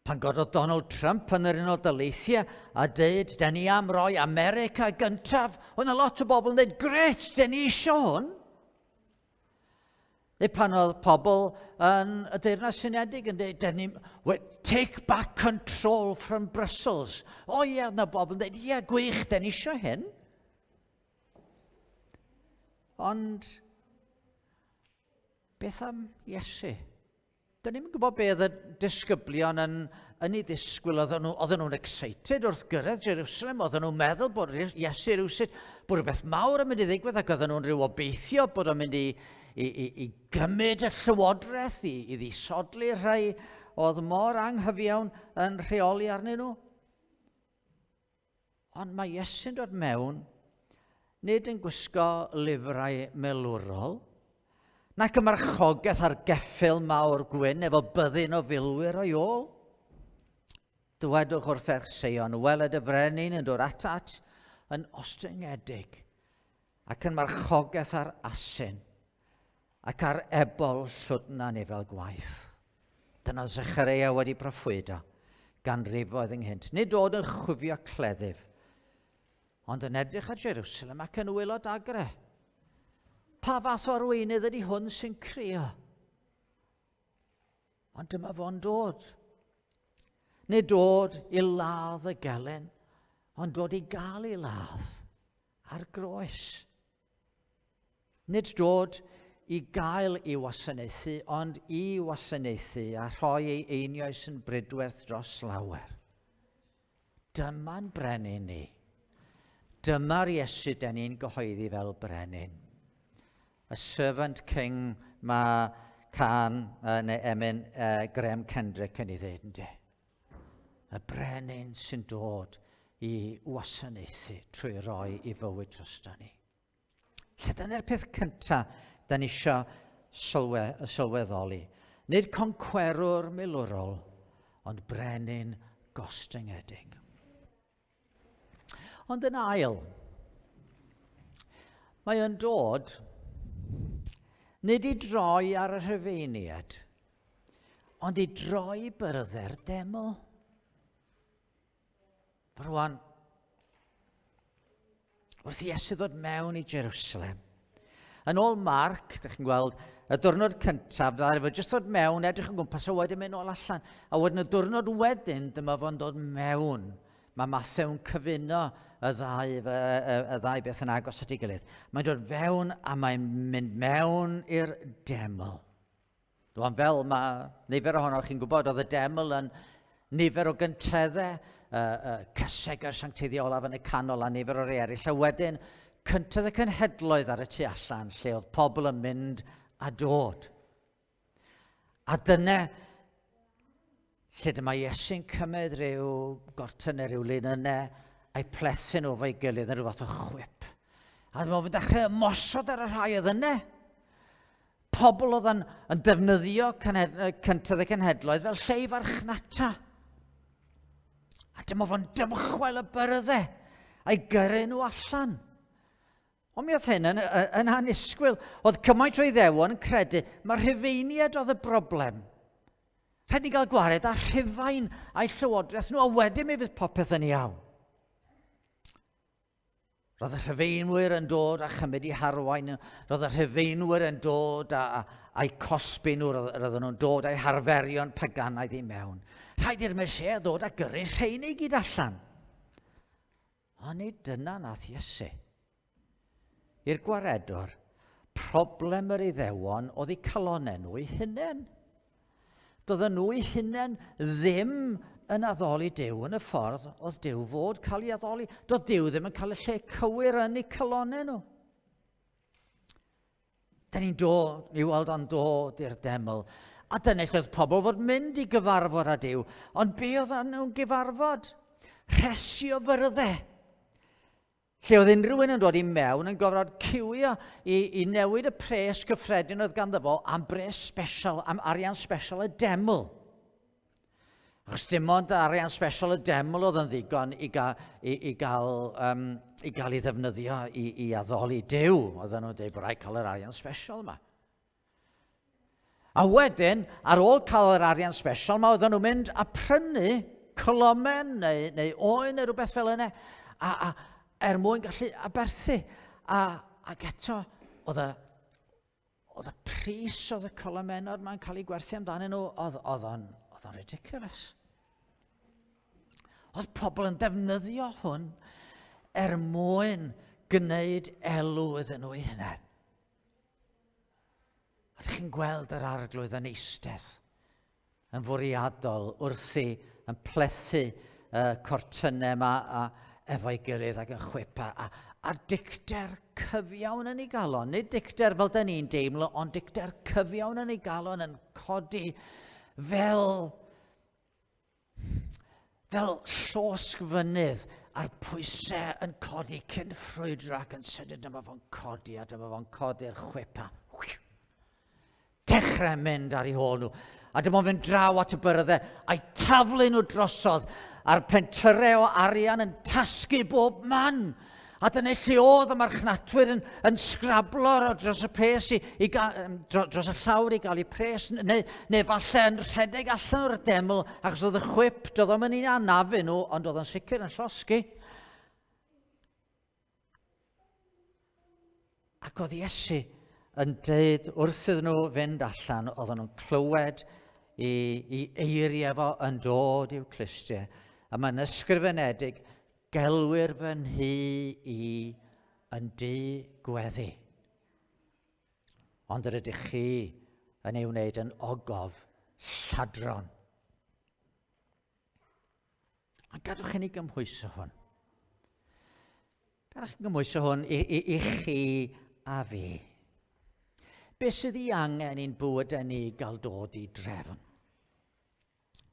pan gododd Donald Trump yn yr Unol Daleithiau a dweud, da ni am roi America gyntaf, oedd yna lot o bobl yn dweud, gret, da ni eisiau hwn. Neu pan oedd pobl yn y Deyrnas Unedig yn dweud, ni, take back control from Brussels. O ie, oedd yna bobl yn dweud, ie, gwych, den ni eisiau hyn. Ond beth am Iesu? Dyn ni'n gwybod be oedd y disgyblion yn, yn ei ddisgwyl. Oedden nhw, oedden nhw'n excited wrth gyrraedd Jerusalem. Oedden nhw'n meddwl bod Iesu rhywsut, bod rhywbeth mawr yn mynd i ddigwydd ac oedden nhw'n rhyw obeithio bod o'n mynd i, i, i, i gymryd y llywodraeth, i, i ddisodli rhai oedd mor anghyfiawn yn rheoli arnyn nhw. Ond mae Iesu'n dod mewn, nid yn gwisgo lifrau milwrol, nac y marchogaeth ar geffyl mawr gwyn efo byddin o filwyr o'i ôl. Dywedwch wrth ferch Seion, weled y frenin yn dod atat yn ostyngedig, ac yn marchogaeth ar asyn, ac ar ebol llwdna neu fel gwaith. Dyna Zechareia wedi proffwydo ganrifoedd ynghynt. Nid dod yn chwifio cleddyf, ond yn edrych ar Jerusalem ac yn wylo dagre. Pa fath o arweinydd ydy hwn sy'n crio? Ond dyma fo'n dod. Nid dod i ladd y gelyn, ond dod i gael ei ladd ar groes. Nid dod i gael ei wasanaethu, ond i wasanaethu a rhoi ei einioes yn bridwerth dros lawer. Dyma'n brenin ni. Dyma'r Iesu den ni'n gyhoeddi fel brenin. Y servant king mae can neu emyn Graham Kendrick yn ei ddeud, ynddi? Y brenin sy'n dod i wasanaethu trwy roi i fywyd drosto ni. Lle dyna'r peth cyntaf da ni eisiau sylwe, sylweddoli. Nid concwerwr milwrol, ond brenin gostyngedig. Ond yn ail, mae yn dod nid i droi ar y rhufeiniad, ond i droi byrddau'r deml. Rwan, wrth i Iesu ddod mewn i Jerusalem, yn ôl Mark, ydych chi'n gweld, y diwrnod cyntaf, ddaru fo jyst ddod mewn, edrych yn gwmpas, a wedyn mynd nôl allan. A wedyn y diwrnod wedyn, dyma fo'n dod mewn. Mae Mathew'n cyfuno y ddau, y, y, y ddau beth yn agos at ei gilydd. Mae'n dod fewn a mae'n mynd mewn i'r deml. Rwan fel mae nifer ohonoch chi'n gwybod, oedd y deml yn nifer o gynteddau, uh, uh, cysegr sancteiddio olaf yn y canol a nifer o rei eraill, a wedyn cyntedd y cenhedloedd ar y tu allan, lle oedd pobl yn mynd a dod. A dyna lle dyma Iesu'n cymryd rhyw gortyn neu rhyw linynau a'i plethu nhw efo'i gilydd yn rhyw fath o chwip. A dyma fo'n dechrau ymosod ar y rhai oedd yna. Pobl oedd yn, yn defnyddio cyntedd y cenhedloedd fel lle i farchnata. A dyma fo'n dymchwel y byrddau a'i gyrru nhw allan. Ond mi oedd hyn yn, yn annisgwyl. Oedd cymaint o Iddewon yn credu mae Rhufeiniaid oedd y broblem. Rhaid ni gael gwared â Rhufain a'i llywodraeth nhw, a wedyn mi fydd popeth yn iawn. Roedd y Rhufeinwyr yn dod a chymryd i harwain, roedd y Rhufeinwyr yn dod a, a, a'i cosbi nhw, roedden nhw'n dod â'i harferion paganaidd i mewn. Rhaid i'r Meseia ddod a gyrru rheini i gyd allan. Ond nid dyna nath Iesu. I'r gwaredwr, problem yr Iddewon oedd eu calonnau nhw eu hunain. Doedden nhw eu hunain ddim yn addoli Duw yn y ffordd oedd Duw fod cael ei addoli. Doedd Duw ddim yn cael y lle cywir yn eu calonnau nhw. Da ni'n dod, ni weld o'n dod i'r deml. A dyna lle oedd pobl fod mynd i gyfarfod â Duw. Ond be oedd nhw'n gyfarfod? Rhesi o fyrddau. Lle oedd unrhyw un yn dod i mewn yn gorfod ciwio i, i newid y pres cyffredin oedd ganddo fo am bres special, am arian special y deml. Achos dim ond arian special y deml oedd yn ddigon i, ga, i, i, gael, um, i gael ei ddefnyddio i, i addoli Duw. Oedden nhw'n dweud bod rhaid cael yr arian special yma. A wedyn, ar ôl cael yr arian special, mae oedden nhw'n mynd a prynu colomen neu, neu oen neu rhywbeth fel yna, a, a, er mwyn gallu aberthu. A, ac eto, oedd y, oedd y pris oedd y colomenod mae'n cael ei gwerthu amdanyn nhw, oedd, oedd o'n, oedd o'n ridiculous. Oedd pobl yn defnyddio hwn er mwyn gwneud elw iddyn nhw eu hunain. A ydych chi'n gweld yr arglwydd yn eistedd yn fwriadol wrthi yn plethu y cortynnau yma a efo'i gilydd ac yn chwipa a, a dicter cyfiawn yn ei galon. Nid dicter fel da ni'n deimlo, ond dicter cyfiawn yn ei galon yn codi fel fel llosg fynydd a'r pwysau yn codi cyn ffrwydro ac yn sydyn dyma fo'n codi a dyma fo'n codi'r chwip a dechrau mynd ar ei hôl nhw. A dyma fo'n fynd draw at y byrddau a'i taflu nhw drosodd a'r pentyrau o arian yn tasgu bob man. A dyna lle oedd y marchnatwyr yn, yn sgrablo dros y pres i, i ga, dros y llawr i gael eu pres, neu, neu falle yn rhedeg allan o'r deml, achos oedd y chwip, doedd o'm yn un anafu nhw, ond oedd o'n sicr yn llosgi. Ac oedd Iesu yn deud wrth iddyn nhw fynd allan, oedden nhw'n clywed i, i eiriau fo yn dod i'w clustiau. A mae'n ysgrifenedig, Gelwir fy nhŷ i yn dŷ gweddi. Ond yr ydych chi yn ei wneud yn ogof lladron. A gadwch i ni gymhwyso hwn. Gadwch chi gymhwyso hwn i, i, i chi a fi. Be sydd i angen i'n bywydau ni gael dod i drefn?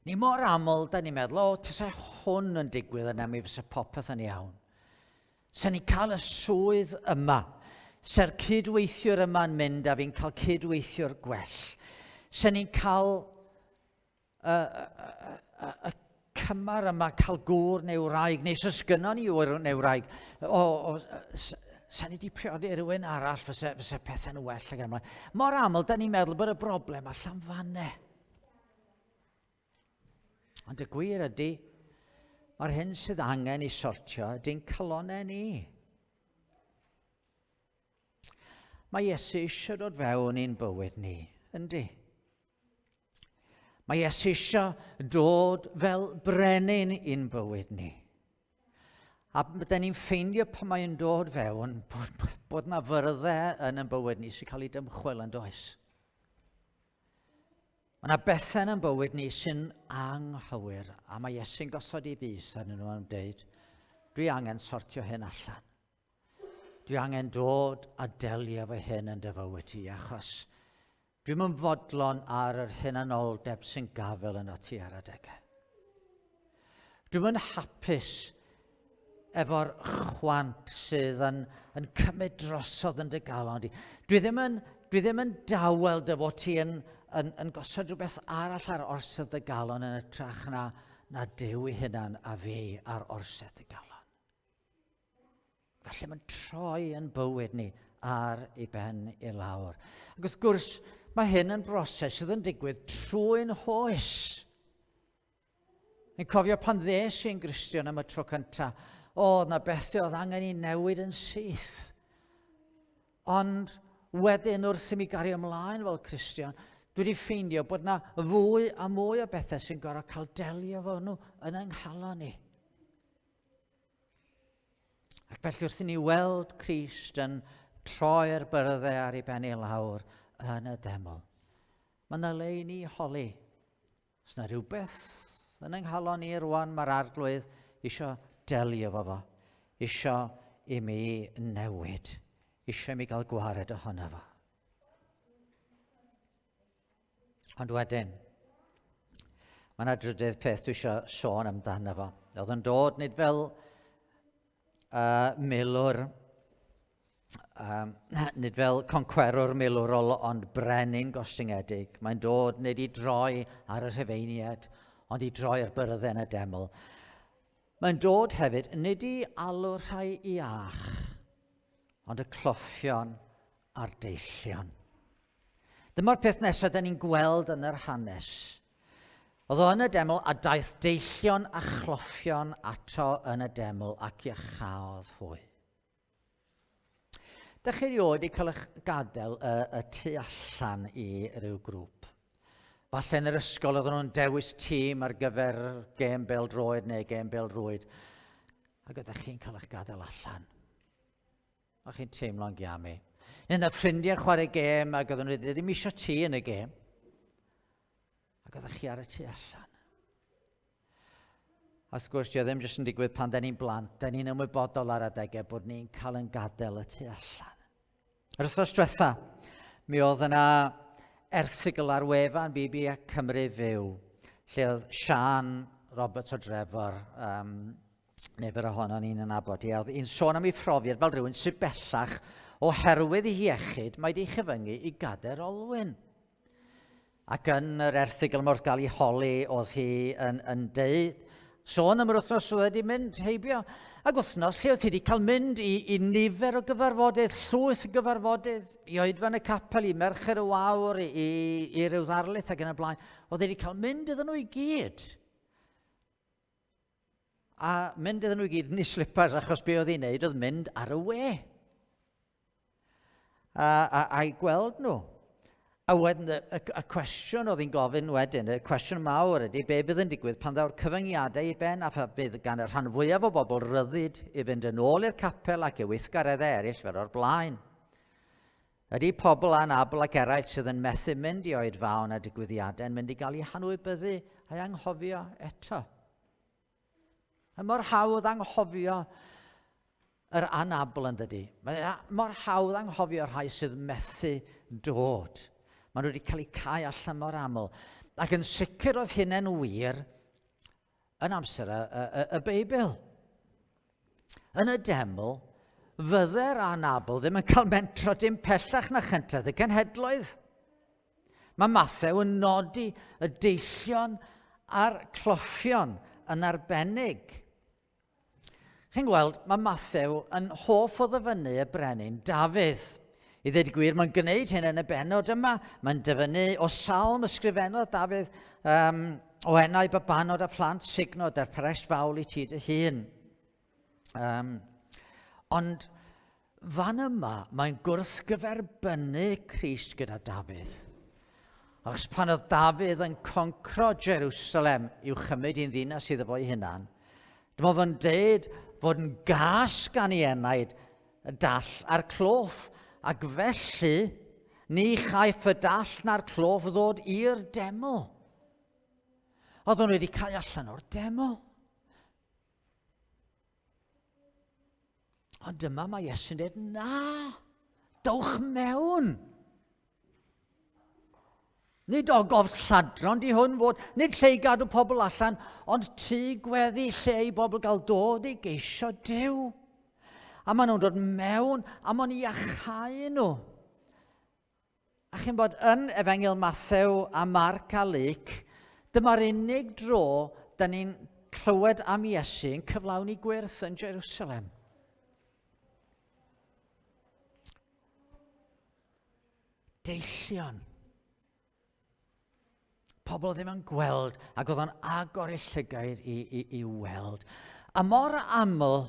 Ni mor aml, da ni'n meddwl, o, tasa hwn yn digwydd yna, mi fysa popeth yn iawn. Sa ni'n cael y swydd yma, sa'r cydweithiwr yma'n mynd a fi'n cael cydweithiwr gwell. Sa ni'n cael y, y, y, y, y cymar yma, cael gŵr neu wraig, neu os gynnon ni ŵr neu wraig, o, o, sa ni wedi priodi rhywun arall, fysa, fysa pethau'n well ac ymlaen. Mor aml, da ni'n meddwl bod y broblem allan fanne. Ond y gwir ydy, mae'r hyn sydd angen i sortio ydy'n calonau ni. Mae Iesu eisiau dod fewn i'n bywyd ni, yndi? Mae Iesu eisiau dod fel brenin i'n bywyd ni. A bydden ni'n ffeindio pan mae'n dod fewn bod, bod na fyrddau yn ein bywyd ni sy'n cael eu dymchwel yn does. Mae yna bethau yn ein bywyd ni sy'n anghywir, a mae Iesu'n gosod ei fys arnyn nhw yn dweud, dwi angen sortio hyn allan. Dwi angen dod a delio efo hyn yn dy fywyd ti, achos dwi'm yn fodlon ar yr hunanoldeb sy'n gafel yno ti ar adegau. Dwi'm yn hapus efo'r chwant sydd yn, yn cymryd drosodd yn dy galon di. Dwi ddim yn, dwi ddim yn dawel dy fod ti yn, yn, yn gosod rhywbeth arall ar orsedd dy galon yn ytrach na, na Duw ei hunan a fi ar orsedd dy galon. Felly mae'n troi yn bywyd ni ar ei ben i lawr. Ac wrth gwrs, mae hyn yn broses sydd yn digwydd trwy'n hoes. Fi'n cofio pan ddes i'n Gristion am y tro cynta, o, na bethau oedd angen i newid yn syth. Ond wedyn wrth i mi gario ymlaen fel Cristion, dwi wedi ffeindio bod na fwy a mwy o bethau sy'n gorau cael delio efo nhw yn yng nghalon i. Ac felly wrth i ni weld Crist yn troi'r byrddau ar ei ben i lawr yn y deml, mae yna le i ni holi Os na rhywbeth yn yng nghalon i rwan, mae'r arglwydd isio delio efo fo, isio i mi newid, isio i mi gael gwared ohono fo. Ond wedyn, mae yna drydydd peth dwi eisiau sôn amdano fo. Oedd yn dod nid fel milwr, um, nid fel concwerwr milwrol, ond brenin gostyngedig. Mae'n dod nid i droi ar y rhufeiniad, ond i droi'r byrddau yn y deml. Mae'n dod hefyd nid i alw rhai iach, ond y cloffion a'r deillion. Dyma'r peth nesaf da ni'n gweld yn yr hanes. Oedd o yn y deml a daeth deillion a chloffion ato yn y deml ac iachaodd hwy. Dych chi erioed wedi cael eich gadael y, y tu allan i ryw grŵp? Falle yn yr ysgol oedden nhw'n dewis tîm ar gyfer gêm bêl-droed neu gêm bêl-rwyd ac oeddech chi'n cael eich gadael allan. O'ch chi'n teimlo'n giamu. Neu na ffrindiau chwarae gêm ac oedden nhw ddim eisiau ti yn y gêm. Ac oeddech chi ar y tu allan. A wrth gwrs, dio ddim jyst yn digwydd pan da ni'n blant, da ni'n ymwybodol ar adegau bod ni'n cael yn gadael y tu allan. Yr wythnos diwetha, mi oedd yna erthygl ar wefan BB Cymru Fyw, lle oedd Sian Roberts o Drefor, um, nifer ohono ni'n yn nabod hi, oedd hi'n sôn am ei phrofiad fel rhywun sydd bellach oherwydd ei hiechyd, mae wedi chyfyngu i gadair olwyn. Ac yn yr erthygl yma wrth gael ei holi, oedd hi yn, yn deud, sôn am yr wythnos oedd wedi mynd heibio, ac wythnos lle oedd hi wedi cael mynd i, i nifer o gyfarfodydd, llwyth o gyfarfodydd, i oedfan y capel, i Merched y Wawr, i, i, i ryw ddarlith ac yn y blaen. Oedd hi wedi cael mynd iddyn nhw i gyd. A mynd iddyn nhw i gyd yn ei slippers, achos be oedd hi'n neud oedd mynd ar y we. A, a, a'i gweld nhw. A wedyn, y, y, y cwestiwn oedd hi'n gofyn wedyn, y cwestiwn mawr ydy, be bydd yn digwydd pan ddaw'r cyfyngiadau i ben a pha bydd gan y rhan fwyaf o bobl ryddid i fynd yn ôl i'r capel ac i weithgareddau eraill fel o'r blaen. Ydy pobl anabl ac eraill sydd yn methu mynd i oedfaon a digwyddiadau yn mynd i gael eu hanwybyddu a'i anghofio eto? Mae mor hawdd anghofio yr anabl yn dydy. Mae mor hawdd anghofio rhai sydd methu dod. Maen nhw wedi cael eu cau allan mor aml. Ac yn sicr oedd hynny'n wir yn amser y, y, y, y Beibl. Yn y deml, fydde'r anabl ddim yn cael mentro dim pellach na chyntedd y cenhedloedd. Mae Mathew yn nodi y deillion a'r cloffion yn arbennig. Chi'n gweld, mae Mathew yn hoff o ddyfynnu y brenin Dafydd. I ddweud y gwir, mae'n gwneud hyn yn y bennod yma. Mae'n dyfynnu o salm ysgrifennodd Dafydd um, o enau babanod a phlant sugnod ar peres fawl i ti dy hun. Um, ond fan yma, mae'n gwrthgyferbynnu Crist gyda Dafydd. Achos pan oedd Dafydd yn concro Jerusalem i'w chymryd i'n ddinas iddo fo'i hunan, dyma fo'n deud fod yn gas gan ei enaid y dall a'r cloff, ac felly ni chaiff y dall na'r cloff ddod i'r deml. Oedden nhw wedi cael allan o'r deml. Ond dyma mae Iesu'n dweud, na, dowch mewn. Nid ogof lladron di hwn fod, nid lle i gadw pobl allan, ond tŷ gweddi lle i bobl gael dod i geisio Duw. A maen nhw'n dod mewn, a maen nhw'n iachau nhw. A chi'n bod yn Efengyl Mathew a Marc a Luc, dyma'r unig dro da ni'n clywed am Iesu yn cyflawni gwyrth yn Jerusalem. Deillion. Pobl ddim yn gweld, ac oedd o'n agor eu llygaid i, i, i weld. A mor aml,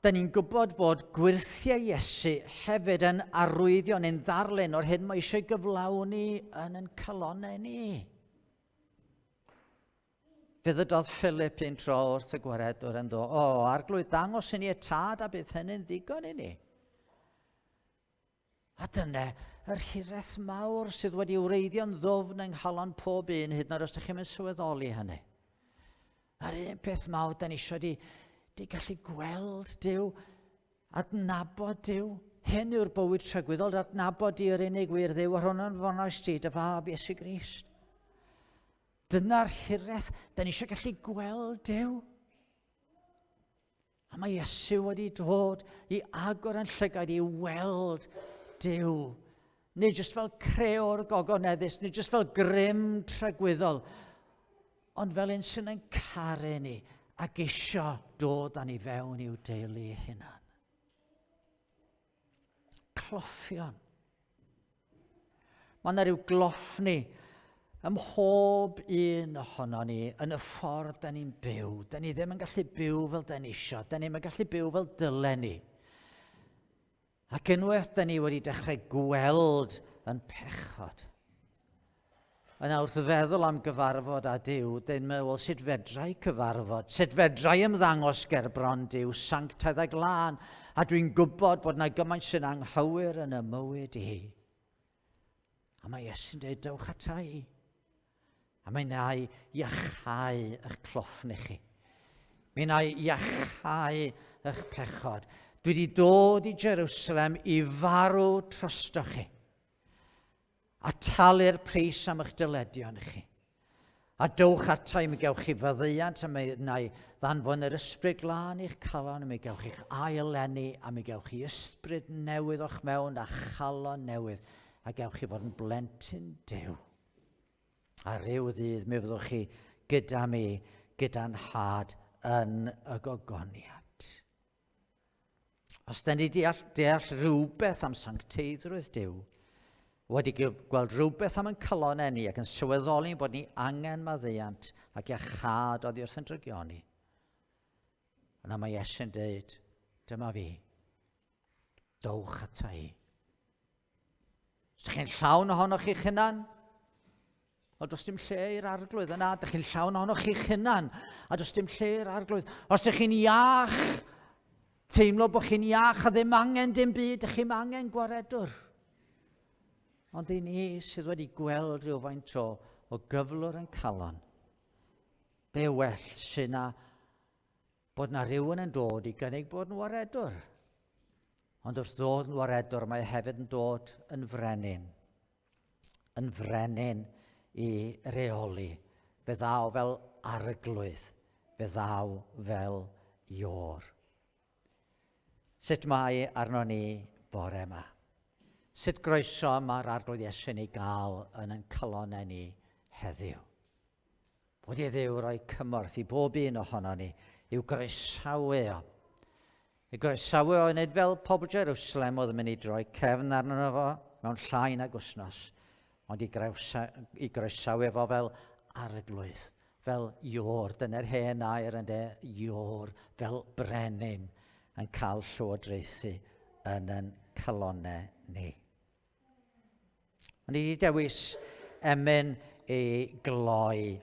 da ni'n gwybod fod gwyrthiau Iesu hefyd yn arwyddio neu'n ddarlun o'r hyn mae eisiau gyflawni yn yn calonnau ni. Fe ddydodd Philip un tro wrth y gwaredwr yn ddo, o, arglwydd, dangos i ni y tad a bydd hynny'n ddigon i ni. A dyna yr hiraeth mawr sydd wedi wreiddio'n ddwfn yng nghalon pob un, hyd yn oed os ydych chi'n sylweddoli hynny. A'r un peth mawr da ni eisiau di, di gallu gweld Duw, adnabod Duw. Hyn yw'r bywyd tragwyddol, adnabod di yr unig wir Dduw, a'r hwn yn fonoes ti, dy fab Iesu Grist. Dyna'r hiraeth, da ni eisiau gallu gweld Duw. A mae Iesu wedi dod i agor yn llygaid i weld Duw. Nid jyst fel creo'r gogoneddus, nid jyst fel grym tragwyddol, ond fel un sy'n yn caru ni ac isio dod â ni fewn i'w deulu hunan. Cloffion. Mae yna rhyw gloffni ym mhob un ohono ni yn y ffordd da ni'n byw. Da ni ddim yn gallu byw fel da ni isio. Da ni'n gallu byw fel dylen ni. Ac unwaith da ni wedi dechrau gweld yn pechod, yna wrth feddwl am gyfarfod â Duw, dyn meddwl sut fedrai cyfarfod, sut fedrai ymddangos ger bron Duw, sanctaidd a glân. A dwi'n gwybod bod na gymaint sy'n anghywir yn y mywyd i. A mae Iesu'n dweud, dewch ata i. A mae na i iachau eich cloffni chi. Mi na i iachau eich pechod. Dwi wedi dod i Jerusalem i farw trostoch chi. A talu'r pris am eich dyledion chi. A dowch ata i, mi gewch chi faddeuant, a mi wna i ddanfon yr ysbryd glân i'ch calon, a mi gewch chi'ch ail-eni, a mi gewch chi ysbryd newydd o'ch mewn a chalon newydd, a gewch chi fod yn blentyn Duw. A rhyw ddydd mi fyddwch chi gyda mi, gyda'n nhad yn y gogoniant. Os da ni deall, deall rhywbeth am sancteiddrwydd Duw, wedi gweld rhywbeth am yn calonau ni ac yn sylweddoli bod ni angen maddeuant ac iachâd oddi wrth yn drygioni, yna mae Iesu'n dweud, dyma fi, dowch ata i. Os ydych chi'n llawn ohonoch chi'ch hunan, Wel, does dim lle i'r arglwydd yna. Dych chi'n llawn ohonoch chi'ch hunan, a does dim lle i'r arglwydd. Os ydych chi'n iach, teimlo bod chi'n iach a ddim angen dim byd, dych chi'n angen gwaredwr. Ond i ni sydd wedi gweld rhywfaint o, o gyflwr yn calon, be well sy'n na bod na rhywun yn dod i gynnig bod yn waredwr. Ond wrth ddod yn waredwr, mae hefyd yn dod yn frenin. yn frenin i reoli. Fe ddaw fel arglwydd, fe ddaw fel ior. Sut mae arno ni bore yma? Sut groeso mae'r arglwydd Iesu'n ei gael yn ein calonau ni heddiw? Bod i Dduw roi cymorth i bob un ohono ni i'w groesawu o. I groesawu o nid fel pobl Jerusalem oedd yn mynd i droi cefn arno fo mewn llai nag wythnos, ond i, grewsa, i groesawu fo fel arglwydd, fel ior, dyna'r hen air yn de, ior, fel brenin yn cael llywodraethu yn yn calonau ni. O'n i wedi dewis emyn i gloi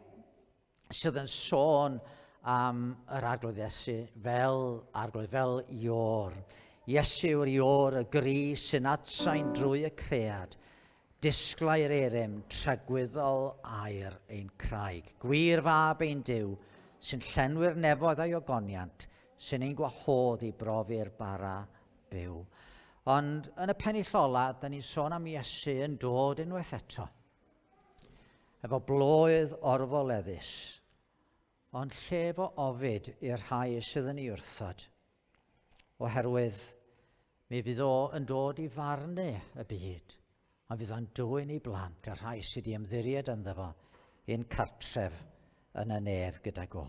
sydd yn sôn am yr Arglwydd Iesu fel Arglwydd, fel Ior. Iesu yw'r Ior, y gri sy'n atsain drwy y cread. Disglair erym, tragwyddol air ein craig. Gwir fab ein Duw, sy'n llenwi'r nefoedd a'i ogoniant, sy'n ein gwahodd i brofi'r bara byw. Ond yn y pennill ola, da ni'n sôn am Iesu yn dod unwaith eto. Efo bloedd orfoleddus, ond lle fo ofid i'r rhai sydd yn ei wrthod. Oherwydd mi fydd o yn dod i farnu y byd, ond fydd o'n dwyn ei blant y rhai sydd wedi ymddiried ynddo fo i'n cartref yn y nef gyda go.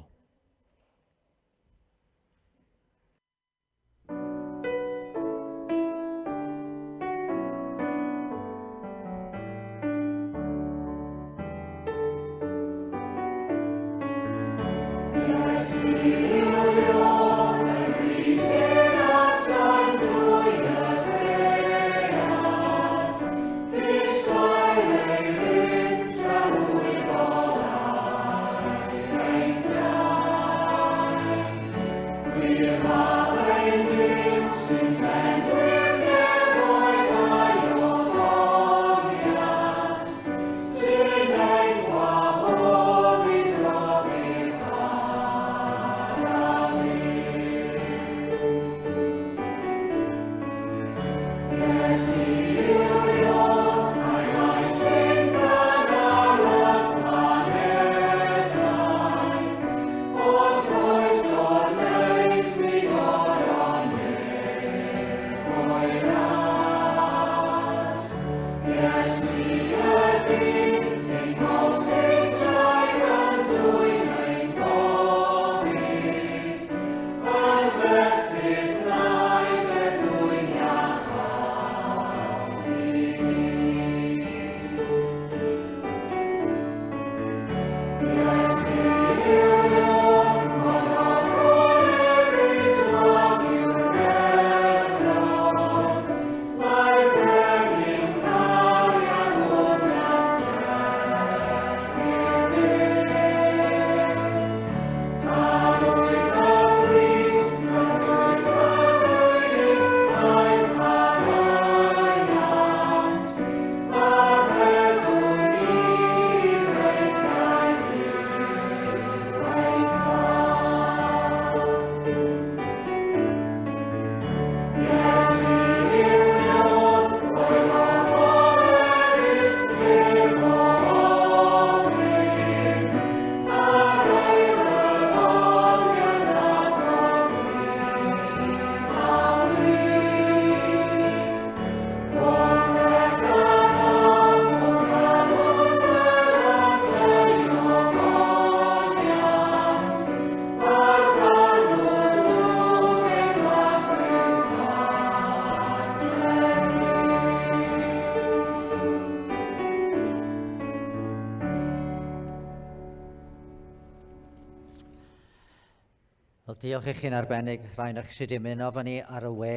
Wel, diolch i chi'n arbennig, rhai o'ch sydd wedi ymuno efo ni ar y we.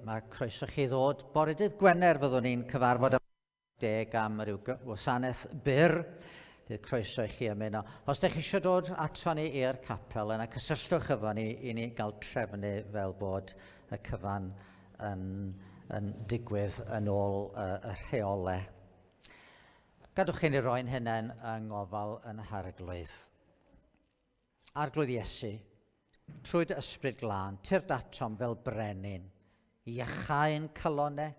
Mae croeso chi ddod. Bore dydd Gwener fyddwn ni'n cyfarfod am deg am ryw wasanaeth byr. Bydd croeso i chi ymuno. Os ydych chi eisiau dod ato ni i'r capel, yna cysylltwch efo ni i ni gael trefnu fel bod y cyfan yn, yn digwydd yn ôl y, y rheolau. Gadwch i ni roi'n hunain yng ngofal yn Harglwydd. Arglwydd Iesu, trwy dy ysbryd glân, tyrd atom fel brenin, i iachau'n calonau,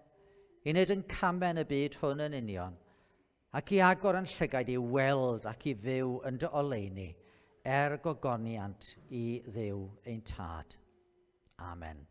i wneud yn camau yn y byd hwn yn union, ac i agor yn llygaid i weld ac i fyw yn dy oleuni, er gogoniant i Dduw ein Tad. Amen.